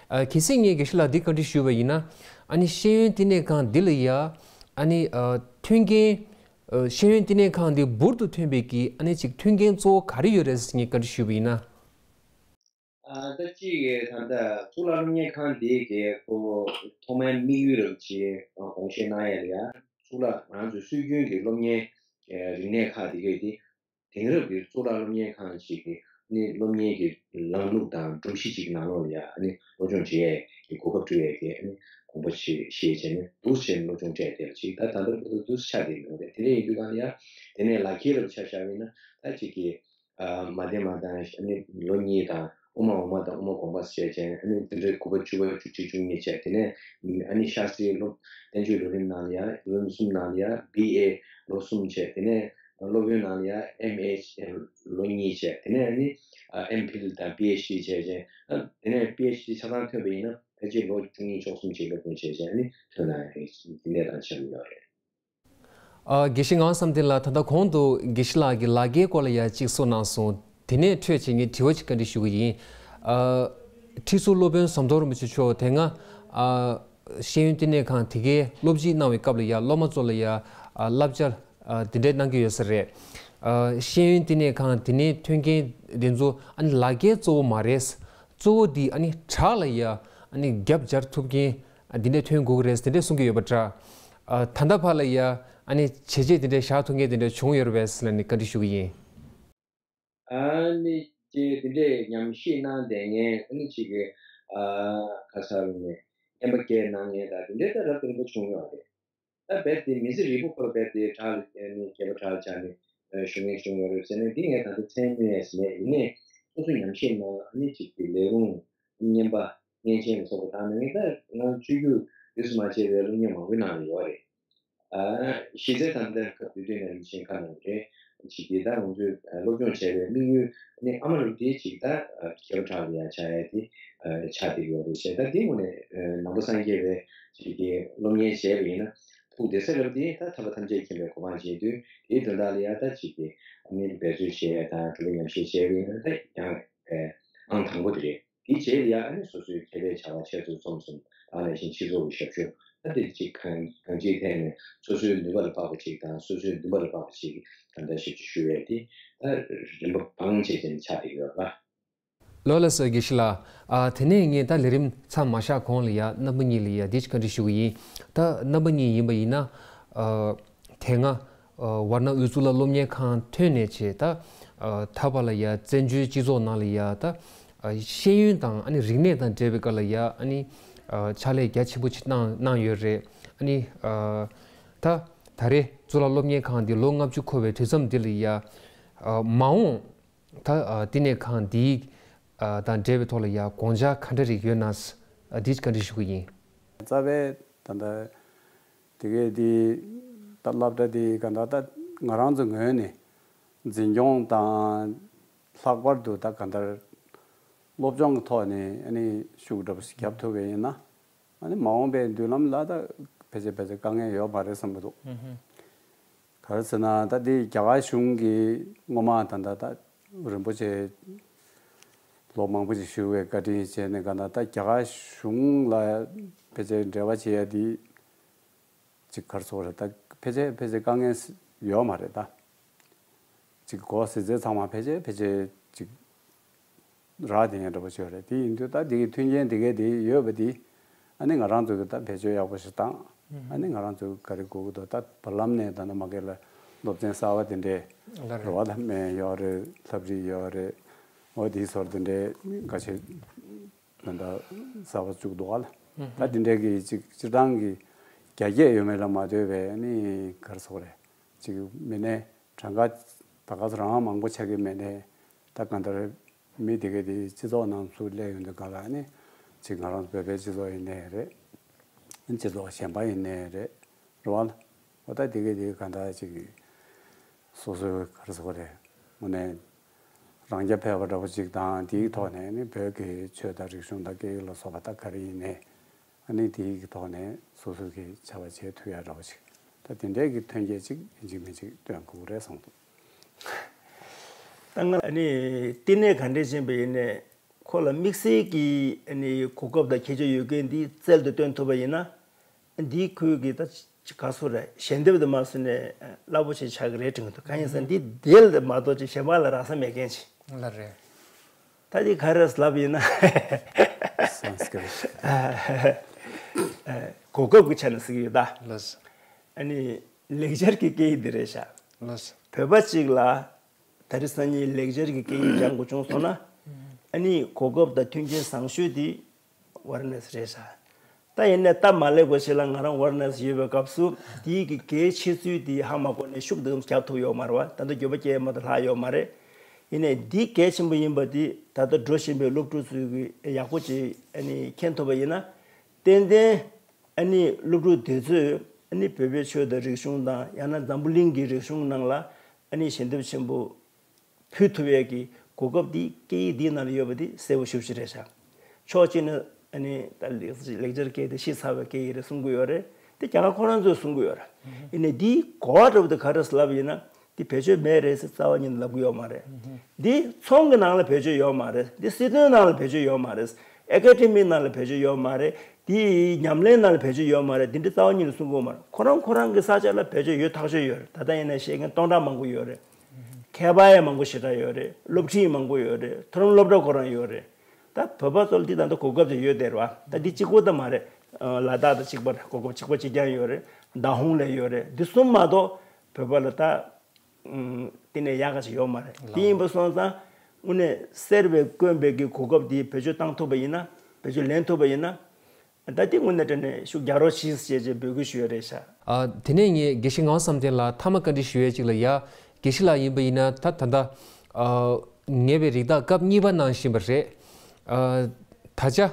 ཨ་གལ་སྲིད་ངས་དགེ་བཤེས་ལགས་འདི་བཀའ་འདྲི་ཞུས་པ་ཡིན་ན། ཨ་ནི་ཤེས་ཡོན་བསྟི་གནས་ཁང་འདི་ལ་ཡ་ཨ་ནི་ཨ་མཐུན་རྐྱེན། ཨ་ཤེས་ཡོན་བསྟི་གནས་ཁང་འདི་འབུར་དུ་ཐོན་པའི་གི་ཨ་ནི་ཅིག་མཐུན་རྐྱེན་གཙོ་བོ་ག་རེ་ཡོད་རེད་ཟེར་ངས་བཀའ་འདྲི་ཞུས་པ་ཡིན་ན། ཨ་ད་ཅིག་ད་ལྟ་གཙུག་ལག་སློབ་གཉེར་ཁང་འདི་གའི་ཁོ་ཐོག་མའི་དམིགས་ཡུལ་རབ་ཅིག་དགོངས་བཞེས་གནང་ཡ་ལ་ཡ། གཙུག་ལག་ང་ཚོའི་སྲོལ་རྒྱུན་གྱི་སློབ་གཉེར་རིག་གནས་ཁག་འདི་གའི་དེ། དེང་རབས་ཀྱི་གཙུག་ལག་སློབ་གཉེར་ཁང་ཞིག་གི་ནི་སློབ་གཉེར་གྱི་ལམ་ལུགས་དང་སྒྲོམ་གཞི་ཅིག་ནང་ལོགས་ལ་ཡ་ནི་སློབ་སྦྱོང་བྱེད་ཡས་ཀྱི་གོ་སྐབས་སྤྲོད་ཡས་ཀྱི་ནི་དགོངས་པ་བཞེས་བཞེས་བྱས་ནས་འདུག་བྱས་ནས་སློབ་སྦྱོང་སྤྲད་དེ་ཅིག་ད་ད་ལྟ་འདུག་ཆགས་བསྡད་ཡོད་རེད། དེ་འདྲ་ཡིན་དུས་གང་ལ་ཡ་དེ་ནས་ལག་ཁྱེར་རབ་ཆ་བཞག་པ་ཡིན་ན་ད་ཅིག་གི་ཨ་མ་བདེ་མ་དང་ནི་ལོ་གཉིས་དང་དབུ་མ་འོག་མ་དང་དབུ་མ་དགོངས་པ་བཅས་བྱས་ཨ་ནི་དེ་འདྲའི་དགུ་པ་བཅུ་པ་བཅུ་གཅིག་བཅུ་གཉིས་བྱས། དེ་ནས་ཨ་ནི་ཤར་སིའི་སློབ་བསྟན་བཅོས་ལོ་རིམ་ནང་ལ་ཡ་ལོ་རིམ་གསུམ་ནང་ལ་ཡ་བི་ཨེ་ལོ་གསུམ་བྱས། དེ་ནས་སློབ་དཔོན་ནང་ལ་ཡ་ཨེམ་ཨེཆ་ལོ་གཉིས་བྱས། དེ་ནས་ཨ་ནི་ཨེམ་ཕིལ་དང་པི་ཨེཆ་ཌི་བྱས་བྱས། དེ་ནས་པི་ཨེཆ་ཌི་ཆ་ཚང་ཐོན་པ་ཡིན་ན་ཕལ་ཆེར་ལོ་བཅུ་གཉིས་བཅུ་གསུམ་བྱས་པའི་སྐོར་བྱས་བྱས་ཨ་ནི་ཐོན་གནང་ཡ་དེ་འདྲ་དང་ཆགས་ཡོད་རེད། ཨ། དགེ་བཤེས་ངག་དབང་བསམ་གཏན་ལགས། ད་ལྟ་གོང་དུ་དགེ་བཤེས་ལགས་ཀྱིས་ལག་འཁྱེར་སྐོར་ལ་ཡ་གཅིག་གསུངས་གནང་སོང་། དེ་ནས་འཕྲོས་བྱས་ངས་དྲི་བ་གཅིག་བཀའ་འདྲི་ཞུ་གི་ཡིན། ཨ། ཁྲི་ཟུར་སློབ་དཔོན་ཟམ་གདོང་རིན་པོ་ཆེ་མཆོག་དེ་སྔ་ཨ་ཤེས་ཡོན་བསྟི་གནས་ཁང་དེ་གའི་སློབ་སྤྱི་གནང་བའི་སྐབས་ལ་ཡ་སློབ་མ་ཚོ་ལ་ཡ་ཨ་བསླབ་བྱ་ཨ་དེ་འདྲས་གནང་གི་ཡོད་ས་རེད། ཨ། ཤེས་ཡོན་བསྟི་གནས་ཁང་དེ་ནས་ཐོན་མཁན་དེ་ཚོ་ཨ་ནི་ལག་འཁྱེར་གཙོ་བོ་མ་རེད། གཙོ་བོ་འདི་ཨ་ནི་དྲག་ལ་ཡ་ཨ་ནི་རྒྱབ་སྦྱར་ཐུབ་མཁན་ཨ་འདི་འདྲས་ཐོན་དགོས་ཀྱི་རེད་དེ་འདྲས་གསུང་གི་ཡོད་པ་འདྲ། ཨ། ད་ལྟ་བར་ལ་ཡ་ཨ་ནི་བྱས་རྗེས་དེ་འདྲས་བཞག་ཐུབ་མཁན་དེ་འདྲས་བྱུང་ཡོད་རེད་པས་ལབ་ནས་བཀའ་འདྲི་ཞུ་གི་ཡིན། ཨ་ནི་ཅེས་དེ་འདྲས་ཉམས་ཞིབ་གནང་བསྡད་མཁན་ཨ་ནི་ཅིག་གི་ཨ་ག་ས་རུ་ནས་རྔན་པ་སྐྱེལ་གནང་མཁན་དང་དེ་འདྲས་ད་རབ་ཏུ་རིམ་པ་བྱུང་ཡོད་རེད། ད་རྦད་དེ་མི་ཚེ་རིལ་པོ་ཁོ་ར་རྦད་དེ་དྲག་ལ་ཨ་ནི་སྐྱེས་པ་དྲག་ལ་ཆགས་ནས་ཨ་བཞུགས་མཁན་བྱུང་ཡོད་རེད་ཟེར་ནས་འདི་ངས་ད་ལྟ་མཚན་སྨོས་ཡས་ཟེར་ནས་ཡིན་ནའི་སོ་སོ་ཉམས་ཞིབ་གནང་ཨ་ནི་ཅིག་གི་ལས་རུང་རྔན་པ། མཉེན་ཆས་ལ་སོགས་པ་དག་ནང་ངས་ད་ང་བཅོས་བསྒྱུར་ལུས་སུ་མ་བྱས་པའི་སློབ་གཉེར་མང་པོའི་ནང་ལ་ཡོད་རེད། ཨ། གཞི་རྩའི་ད་ལྟ་སྐབས་དུས་སྟོན་ནང་ཡིན་ཕྱིན་ཁ་ནང་རེད། ཅིག་གིས་ད་ང་ཚོས་སློབ་སྦྱོང་བྱས་པའི་དམིགས་ཡུལ་ནི་ཨ་མ་རུ་དེ་ཅིག་ད་ཁྱད་པར་དྲག་ལ་ཡ་ཆགས་ཡ་དེ་ཆགས་བསྡད་ཡོད་རེད་ཅེས། ད་དེའི་ངོས་ནས་ནང་པ་སངས་རྒྱས་པའི་ཅིག་གི་སློབ་གཉེར་བྱས་པ་ཡིན་ན་ཐུགས་བདེ་ས་རབ་དེ་ད་ཐར་པ་ཐམས་ཅད་མཁྱེན་པའི་གོ་འཕང་བྱེད་དུས་དེའི་དོན་དག་ལ་ཡ་ད་ཅིག་གི་ཨ་ནི་འབད་རྩོལ་བྱས་ཡ་དང་གྲུབ་པའི་ཉམས་བཞེས་བྱས་པ་ཡིན་ན་ད་ཡང་ཨང་དང་པོ་དེ་རེད། དེའི་རྗེས་ལ་ཡང་ཨ་ནི་སོ་སོའི་མཁས་པའི་བྱ་བ་འཆད་རྩོད་རྩོམ་གསུམ་དང་ལས་གཞན་སྤྱི་ཚོགས་ཀྱི་ཞབས་ཞུ་ད་དེ་གཅིག་གང་གང་ཅིའི་ཐད་ནས་སོ་སོའི་ནུས་པ་ལ་དཔག་པ་ཅིག་དང་སོ་སོའི་འདུན་པ་ལ་དཔག་པ་ཅིག་ད་ལྟ་ཞབས་ཞུ་ཞུ་བའི་དེ་ད་རིམ་པ་བང་བྱས་ཀྱང་ཆགས་བསྡད་ཡོད་པ། ལོ་ལ་སོགས་དགེ་བཤེས་ལགས། ཨ། དེ་ནས་ངས་ད་ལས་རིམ་མཚམས་མ་བཞག་གོང་ལ་ཡ་རྣམ་པ་གཉིས་ལ་ཡ་འདི་བཀའ་འདྲི་ཞུ་གི་ཡིན། ད་རྣམ་པ་གཉིས་ཡིན་པ་ཡིན་ན། ཨ། དེ་སྔ་ཝར་ན་དབུས་གཙུག་ལག་སློབ་གཉེར་ཁང་ཐོན་ནས་བྱས་ད་ད་བར་ལ་ཡ་བཙན་བྱོལ་སྤྱི་ཚོགས་ནང་ལ་ཡ་ད་ཤེས་ཡོན་དང་ཨ་ནི་རིག་གནས་དང་འབྲེལ་བའི་སྐོར་ལ་ཡ་ཨ་ནི་ཕྱག་ལས་རྒྱ་ཆེན་པོ་ཅིག་གནང་གནང་ཡོད་རེད། ཨ་ནི་ད་ད་རེས་གཙུག་ལག་སློབ་གཉེར་ཁང་འདི་ལོ་ལྔ་བཅུ་འཁོར་བའི་དུས་མཚམས་འདི་ལ་ཡ་མ་འོངས་ད་བསྟི་གནས་ཁང་འདི་དང་འབྲེལ་བའི་ཐོག་ལ་ཡ་དགོངས་འཆར་ག་འདྲ་རིགས་ཡོད་ན་འདི་བཀའ་འདྲི་ཞུ་གི་ཡིན། རྩ་བའི་ད་ལྟ་དེ་གའི་དེ་ད་སློབ་གྲྭ་དེ་ག་ད་ད་ང་རང་ཚོ་ངོས་ནས་འཛིན་སྐྱོང་དང་ལྷག་པར་དུ་ད་ག་ད་སློབ་སྦྱོང་གི་ཐོག་ནས་ཨ་ནི་ཤུགས་འདྲ་པོ་ཞིག་རྒྱབ་ཐུབ་པ་ཡིན་ན་ཨ་ནི་མ་འོངས་པའི་མདུན་ལམ་ལ་ད་ཕལ་ཆེར་ཕལ་ཆེར་དཀའ་ངལ་ཡོད་མ་རེད་བསམ་གྱི་འདུག། ག་རེ་ཟེར་ན་ད་དེ་རྒྱ་གར་གཞུང་གིས་སྔོན་མ་ད་ད་ད་རིན་པོ་ཆེ་ལོ་མང་པོ་ཅིག་བཞུགས་པའི་བཀའ་དྲིན་བྱས་ནས་ག་ད་ད་རྒྱ་གར་གཞུང་ལ་ཕལ་ཆེར་འབྲེལ་བ་བྱེད་ཡ་དེ་ཅིག་ག་རེ་ཟེར་དགོས་རེད། ད་ཕལ་ཆེར་ཕལ་ཆེར་དཀའ་ངལ་ཡོད་མ་རེད་ད། ཅིག་གོ་ཟེར་ཚེ་ཚང་མ་ཕལ་ཆེར་ཕལ་ཆེར་ཅིག་རག་བསྡད་མཁན་འདྲ་པོ་ཅིག་ཡོད་རེད། དེ་ཡིན་དུས་ད་དེ་གི་མཐུན་རྐྱེན་དེ་གས་དེ་ཡོད་པ་དེ་ཨ་ནི་ང་རང་ཚོ་གི་ད་བེད་སྤྱོད་ཡག་པོ་ཞིག་བཏང་ཨ་ནི་ང་རང་ཚོ་ག་རེ་དགོས་ཀྱི་འདུག། ད་བར་ལམ་ནས་ད་ནི་མ་གི་ལ་སློབ་ཚན་གསར་བ་དེ་འདྲས་ལ་རེད་རེད་བ། ད་སྨན་ཡོད་རེད། ལྷ་བྲིས་ཡོད་རེད། འོ་དེའི་ཚོར་དེ་འདྲས་འགའ་ཤས་ད་ད་གསར་བ་བཅུག་འདུག་ཨ་ལ། ད་དེ་འདྲས་ཀྱི་ཅིག་སྤྱིར་བཏང་གི་རྒྱ་སྐྱེད་ཡོད་མེད་ལ་མ་ལྟོས་པའི་ཨ་ནི་ག་རེ་ཟེར་དགོས་རེད། ཅིག་མི་སྣའི་གྲངས་ཀ་ད་ག་ཚོད་རང་མང་པོ་ཆགས་ཀྱི་མེད་ནའི་ད་གང་ལྟར་མི་དེ་གས་དེ་སྤྱི་ཚོགས་ནང་ཚུར་སླེབས་ཡོང་དུས་ག་ལ་ནི་ཅིག་ང་རང་བོད་པའི་སྤྱི་ཚོགས་ཡིན་ནའི་རེད། སྤྱི་ཚོགས་གཞན་པ་ཡིན་ནའི་རེད། རེད་བ་ལ། འོ་ད་དེ་གས་དེ་གང་ལྟར་ཅིག་སོ་སོའི་ག་རེ་ཟེར་དགོས་རེད། དངོས་གནས་རང་རྐྱ་འཕེར་བ་འདྲ་པོ་ཅིག་དང་དེའི་ཐོག་ནས་ནི་བོད་ཀྱི་ཆོས་དང་རིག་གཞུང་དང་སྐད་ཡིག་ལ་སོགས་པ་ད་ག་རེ་ཡིན་ནའི། ཨ་ནི་དེའི་གི་ཐོག་ནས་སོ་སོའི་གི་བྱ་བ་བྱེད་ཐུབ་ཡ་འདྲ་བོ་ཞིག་ད་དེ་འདྲའི་གི་ཐོན་སྐྱེད་ཅིག་ཡིན་གཅིག་མིན་གཅིག་སྟོན་དགོས་རེད་བསམ་འདུག། ད་ང་ཨ་ནི་བསྟི་གནས་ག་འདྲས་ཕྱིན་པ་ཡིན་ནའི་ཁོ་ལ་དམིགས་བསལ་གྱི་ཨ་ནི་གོ་སྐབས་དང་ཁྱད་ཆོས་ཡོད་མཁན་འདི་རྩལ་དུ་སྟོན་ཐུབ་པ་ཡིན་ན་འདིའི་ཁུལ་གྱི་ད་ཅི་ག་སུ་རེད་ཞལ་འདེབས་དུ་མ་སུ་ནས་རླབས་པོ་ཆེ་ཆགས་ཀྱི་རེད་དྲན་གྱི་འདུག། གང་ཡིན་ཟེར་ན་འདི་དེ་ལ་མ་གཏོགས་ཅིག་གཞན་པ་ལ་རག་ས་མེད་མཁན་ཅིག་ལ་རེད། ད་འདི་ག་རེ་ལབ་ཡིན་ན། སན་སི་ཀྲིཏ། གོ་སྐབས་ཀྱི་ཆ་ནས་ཟེར་གྱི་ཡོད་ད། ལགས་སོ། ཨ་ནི་ལེགས་སྦྱར་གྱི་སྐད་ཡིག་འདི་རེད་ཤག་ལགས་སོ། བོད་པ་གཅིག་ལ་ད་རེས་སང་ཉིན་ལེགས་སྦྱར་གྱི་སྐད་ཡིག་སྦྱང་དགོས་བྱུང་སོང་ན། ཨ་ནི་གོ་སྐབས་དང་མཐུན་རྐྱེན་བཟང་ཤོས་དེ་ཝ་ར་ཎ་སི་རེད་ཤག་ད་ཡིན་ནའི་སྟབས་མ་ལེགས་པ་ཞིག་ལ་ང་རང་ཝ་ར་ཎ་སི་ཡོད་པའི་སྐབས་སུ་དེའི་གི་གལ་ཆེ་ཚུལ་དེ་ཧ་མ་གོ་ནས་ཤུགས་དེ་ཙམ་རྒྱབ་ཐུབ་ཡོད་མ་རེད་བ། ད་ལྟ་འགྱོད་པ་སྐྱེ་མ་ཐུབ་ལྷག་ཡོད་མ་རེད། ཡིན་ནའི་འདི་གལ་ཆེན་པོ་ཡིན་པ་དེ་ད་ལྟ་འགྲོ་བཞིན་པའི་སློབ་ཕྲུག་ཚོས་གི་ཡག་པོ་ཅིག་ཨ་ནི་མཁྱེན་ཐུབ་པ་ཡིན་ན། ཏན་ཏན་ཨ་ནི་སློབ་ཕྲུག་དེ་ཚོས་ཨ་ནི་བོད་པའི་ཆོས་དང་རིག་གཞུང་དང་ཡང་ན་འཛམ་བུ་གླིང་གི་རིག་གཞུང་ནང་ལ་ཨ་ནི་ཞལ་འདེབས་ཆེན་པོ་ཕུལ་ཐུབ་ཡས་ཀྱི་གོ་སྐབས་འདི་སྐད་ཡིག་འདིའི་ནང་ལ་ཡོད་པ་འདི་གསལ་པོ་ཞེ་པོ་ཅིག་རེད་ཤག་ཕྱོགས་གཅིག་ནས་ཨ་ནི་ད་ལེགས་ལེགས་སྦྱར་སྐད་དེ་ཤེས་ཚར་བའི་སྐད་ཡིག་རེད་གསུང་གི་ཡོད་རེད། དེ་རྒྱ་གར་ཁོ་རང་ཚོས་གསུང་གི་ཡོད་རེད། ཡིན་ནའི་འདིའི་གོ་བ་འདྲ་པོ་དེ་ག་རེ་ལབ་ཡིན་ན། འདི་བེད་སྤྱོད་མེད་རེད་ཟེར་རྩ་བ་ཉིད་ནས་ལབ་གི་ཡོད་མ་རེད། འདི་ཚོང་གི་ནང་ལ་བེད་སྤྱོད་ཡོད་མ་རེད། འདི་སྲིད་དོན་ནང་ལ་བེད་སྤྱོད་ཡོད་མ་རེད། ཨེ་ཀ་ཌེ་མི་ནང་ལ་བེད་སྤྱོད་ཡོད་མ་རེད། འདི་ཉམས་ལེན་ནང་ལ་བེད་སྤྱོད་ཡོད་མ་རེད། འདི་འདྲ་རྩ་བ་ཉིད་ནས་གསུང་གི་ཡོད་མ་རེད། ཁོ་རང་ཁོ་རང་གི་ས་ཆ་ལ་བེད་སྤྱོད་ཡོད་ཐག་ཆོད་ཡོད་རེད། ད་ལྟ་ཡིན་ན་བཤད་མཁན་སྟོང་ཕྲག་མང་པོ་ཡོད་རེད། མཁས་པ་ཡང་མང་པོ་ཞེ་དྲག་ཡོད་རེད། སློབ་ཁྲིད་མང་པོ་ཡོད་རེད། མཐོ་རིམ་སློབ་གྲྭ་ཁོ་རང་ཡོད་རེད། ད་བོད་པ་ཚོ་ལ་འདི་ད་ལྟ་གོ་སྐབས་དེ་ཡོད་དེ་རེད་བ། ད་འདི་གཅིག་པོ་ད་མ་རེད། ལ་དྭགས་དང་གཅིག་པ་རེད། གོ་སྐབས་གཅིག་པ་གཅིག་རྐྱང་ཡོད་རེད། ཏཱ་ཧུང་ལ་ཡོད་རེད། འདི་གསུམ་མ་གཏོགས་བོད་པ་ལ་ད། ཨུམ། དེ་ནས་ཡག་ག་ཞིག་ཡོད་མ་རེད། དེ་ཡིན་པ་སོང་ཙང་དངོས་གནས་གསེར་བས་བསྐོན་པའི་གི་གོ་སྐབས་དེ་བེད་སྤྱོད་བཏང་ཐུབ་པ་ཡིན་ན། བེད་སྤྱོད་ལེན་ཐུབ་པ་ཡིན་ན། ད་དེ་དངོས་གནས་དྲང་གནས་ཤུགས་རྒྱག་རོགས་གྱིས་ཞེས་ཅེས་འབོད་སྐུལ་ཞུ་ཡ་རེད་ཤག་ཨ། དེ་ནས་ངས་དགེ་བཤེས་ངག་དབང་བསམ་གཏན་ལ་མཐའ་མ་བཀའ་འདྲི་ཞུ་ཡས་ཅིག་ལ་ཡ། དགེ་བཤེས་ལགས་ཡིན་པ་ཡིན་ན་ད་ད་ལྟ། ཨ། ངེས་པའི་རིགས་བདག་སྐབས་གཉིས་པ་གནང་བཞིན་པ་རེད། ཨ། ད་ཆ།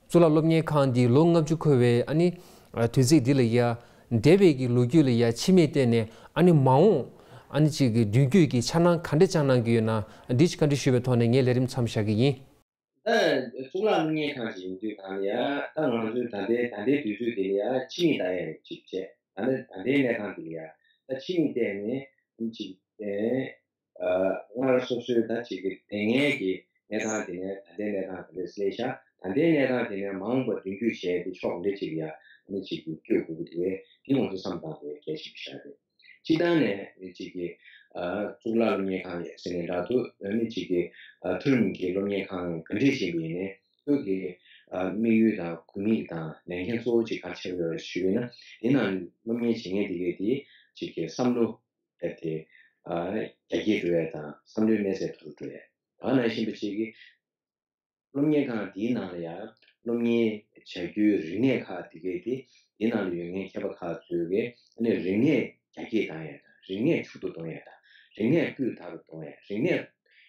གཙུག་ལག་སློབ་གཉེར་ཁང་འདི་ལོ་ལྔ་བཅུ་འཁོར་བའི་ཨ་ནི་དུས་ཚིགས་འདི་ལ་ཡ། འདས་པའི་གི་ལོ་རྒྱུས་ལ་ཡ་ཕྱི་མིག་བལྟས་ནས་ཨ་ནི་མ་འོངས་ཨ་ནི་ཅིག་གི་མདུན་སྐྱོད་ཀྱི་འཆར་སྣང་ག་འདྲ་བཅངས་གནང་གི་ཡོད་ན་འདི་ཅིག་བཀའ་འདྲི་ཞུས་པའི་ཐོག་ནས་ངས་ལས་རིམ་མཚམས་བཞག་གི་ཡིན། ད་གཙུག་ལག་སློབ་གཉེར་ཁང་ཞིག་ཡིན་དུས་གང་ལ་ཡ་ད་ང་ཚོའི་ད་ལྟའི་ད་ལྟའི་དུས་ཚོད་འདི་ལ་ཡ་ཕྱི་མིག་ལྟ་ཡ་ཅིག་བྱས། ད་ནི་ད་ལྟའི་གནས་སྟངས་འདི་ལ་ཡ་ད་ཕྱི་མིག་བལྟས་ནས་ཅིག་ཨེ། ཨ། སྔར་སོ་སོའི་ད་ཅིག་གི་དེ་སྔའི་གི་གནས་སྟངས་དེ་ནས་ད་ལྟའི་གནས་སྟངས་དེ་འདྲ་སླེབས་ཤག་ད་ལྟའི་གནས་སྟངས་དེ་ནས་མ་འོངས་པ་མདུན་སྐྱོད་བྱས་ཏེ་ཕྱོགས་འདི་ཅིག་ཡ་ནི་ཅིག་གི་བསྐྱོད་དགོས་ཀྱི་འདུག་གས། དེ་ང་ཚོ་བསམ་བཏང་དགོས་གལ་ཆེ་ཤོས་རེད། སྤྱིར་བཏང་ནས་ནི་ཅིག་གི་ཨ། གཙུག་ལག་སློབ་གཉེར་ཁང་ཡིན་ཟེར་ནས་འདྲ་འདུག་ནི་ཅིག་གི་ཨ། མཐོ་རིམ་གྱི་སློབ་གཉེར་ཁང་ག་འདྲས་ཞིག་ཡིན་ནའི་ཁོའི་གི་ཨ། དམིགས་ཡུལ་དང་དགོས་དམིགས་དང་ལས་འགན་གཙོ་བོ་ཅིག་ག་རེ་ཆགས་ཡོད་རེད་ཞུས་ན། དེ་ནང་སློབ་གཉེར་བྱེད་མཁན་དེ་གས་དེ་ཅིག་གི་བསམ་བློ། དེ་ཨ། རྒྱ་སྐྱེད་འགྲོ་ཡ་དང་བསམ་བློའི་གནས་ཚད་མཐོ་རུ་འགྲོ་ཡ། ད་ནང་བཞིན་པ་ཅིག་གི་སློབ་གཉེར་ཁང་དེའི་ནང་ལ་ཡང་སློབ་གཉེར་བྱ་རྒྱུའི་རིག་གནས་ཁག་དེ་གས་དེ་དེའི་ནང་ལ་ཡོད་མཁན་མཁས་པ་ཁག་ཚོས་གི་ཨ་ནི་རིག་གནས་རྒྱ་སྐྱེད་བཏང་ཡ་དང་རིག་གནས་ཕྱུག་ཏུ་གཏོང་ཡ་དང་རིག་གནས་སྤུས་དག་ཏུ་གཏོང་ཡ། རིག་གནས་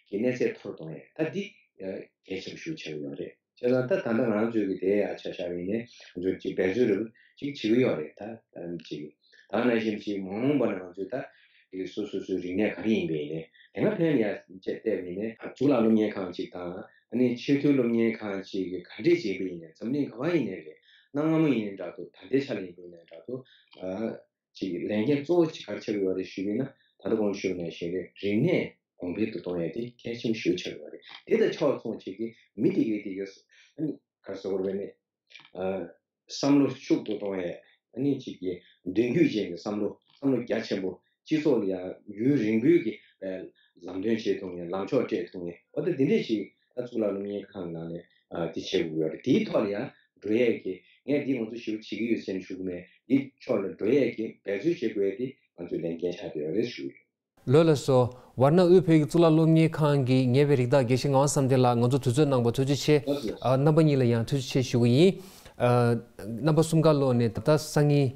ཀྱི་གནས་ཚད་མཐོ་རུ་གཏོང་ཡ། ད་འདི་གལ་ཆེན་པོ་ཞིག་ཆགས་ཀྱི་ཡོད་རེད། བྱས་ཙང་ད་ད་ལྟ་ང་རང་ཚོའི་གི་དེ་ཡ་ཆ་བཞག་པ་ཡིན་ནའི་ང་ཚོས་ཅིག་འབད་རྩོལ་རེ་ཅིག་བྱེད་ཀྱི་ཡོད་རེད། ད་ཅིག་ད་ནང་བཞིན་ཅིག་མ་འོངས་པ་ན་ང་ཚོས་ད་དེ་སོ་སོ་སོའི་རིག་གནས་ག་རེ་ཡིན་པ་ཡིན་ནའི་དེ་སྔ་ཕན་ཡ་བཅས་བལྟས་པ་ཡིན་ནའི་གཙུག་ལག་སློབ་གཉེར་ཁང་ཅིག་དང་ཨ་ནི་ཆེས་མཐོའི་སློབ་གཉེར་ཁང་ཅིག་གི་ག་འདྲས་བྱས་པ་ཡིན་ནའི་འཛམ་གླིང་ག་བ་ཡིན་ནའི་རེད། གནའ་སྔ་མོ་ཡིན་ནའི་འདྲ་འདུག་ད་ལྟའི་ཆ་ལ་ཡིན་པ་ཡིན་ནའི་འདྲ་འདུག་ཨ། ཅིག་ལས་འགན་གཙོ་བོ་ཅིག་ག་རེ་ཆགས་ཀྱི་ཡོད་རེད་ཞུས་པ་ཡིན་ན། ད་ལྟ་གོང་ཞུས་པ་ནང་བཞིན་རེད། རིག་གནས་གོང་འཕེལ་དུ་གཏོང་ཡ་དེ་གལ་ཆེན་པོ་ཞེ་པོ་ཆགས་ཀྱི་ཡོད་རེད། དེ་དང་ཕྱོགས་མཚུངས་ཅིག་གི་མི་དེ་གའི་དེ་གའི་ཨ་ནི་ག་རེ་ཟེར་དགོས་རེད་ནི། ཨ། བསམ་བློ་ཤུགས་ཏུ་གཏོང་ཡ། ཨ་ནི་ཅིག་གི་མདུན་སྐྱོད་ཅན་གྱི་བསམ་བློ་བསམ་བློ་རྒྱ་ཆེན་པོ་སྤྱི་ཚོགས་ལ་ཡང་ཡུན་རིང་པོའི་གི་ལམ་སྟོན་བྱེད་ཐུབ་མཁན་ལམ་ཕྱོགས་སྤྲད་ཐུབ་མཁན་འོ་ད་དེ་འདྲས་ཅིག་ད་གཙུག་ལག་སློབ་གཉེར་ཁང་གི་ནང་ནས་ཨ། དེ་བྱེད་དགོས་ཡོད་རེད། དེའི་ཐོག་ལ་ཡང་འགྲོ་ཡས་ཀྱི་ངས་འདི་ང་ཚོ་ཞེ་པོ་བྱེད་ཀྱི་ཡོད་ཟེར་ནས་ཞུ་གི་མེད། འདི་ཕྱོགས་ལ་འགྲོ་ཡས་ཀྱི་འབད་རྩོལ་བྱེད་དགོས་ཡས་དེ་ང་ཚོའི་ལས་འགན་ཆགས་བསྡད་ཡོད་རེད་ཞུ་གི་ཡོད། ལགས་ལགས་སོ། ཝཱ་ར་ཎ་དབུས་བོད་ཀྱི་གཙུག་ལག་སློབ་གཉེར་ཁང་གི་ངེས་པའི་རིགས་བདག་དགེ་བཤེས་ངག་དབང་བསམ་གཏན་ལགས་ང་ཚོ་དུས་ཚོད་གནང་བར་ཐུགས་རྗེ་ཆེ། ལགས་སོ། ཨ། རྣམ་པ་གཉིས་ལ་ཡང་ཐུགས་རྗེ་ཆེ་ཞུ་གི་ཡིན། ཨ། རྣམ་པ་གསུམ་ཀ་ལོག་ནས་ད་ལྟ་སང་ཉིན་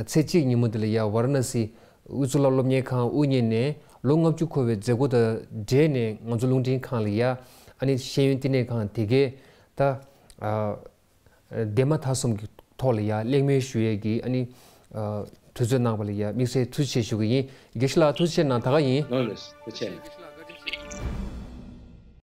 ཚེས་གཅིག་ཉིན་མོ་འདི་ལ་ཡང་ཝཱ་ར་ཎ་སི་དབུས་གཙུག་ལག་སློབ་གཉེར་ཁང་དབུ་བརྙེས་ནས་ལོ་ལྔ་བཅུ་འཁོར་བའི་མཛད་སྒོ་དང་འབྲེལ་ནས་ང་ཚོ་རླུང་འཕྲིན་ཁང་ལ་ཡང་ཨ་ནི་ཤེས་ཡོན་བསྟི་གནས་ཁང་དེ་གའི་ད། ཨ། འདས་མ་ད་གསུམ་གྱི་ཐོག་ལ་ཡང་གླེང་མོལ་ཞུ་ཡས་ཀྱི་ཨ་ནི། ཨ། དུས་ཚོད་གནང་བ་ལ་ཡང་དམིགས་བསལ་ཐུགས་རྗེ་ཆེ་ཞུ་གི་ཡིན། དགེ་བཤེས་ལགས་ཐུགས་རྗེ་ཆེ་གནང་། ད་ག་ཡིན། ལགས་ལགས་ཐུགས་རྗེ་ཆེ།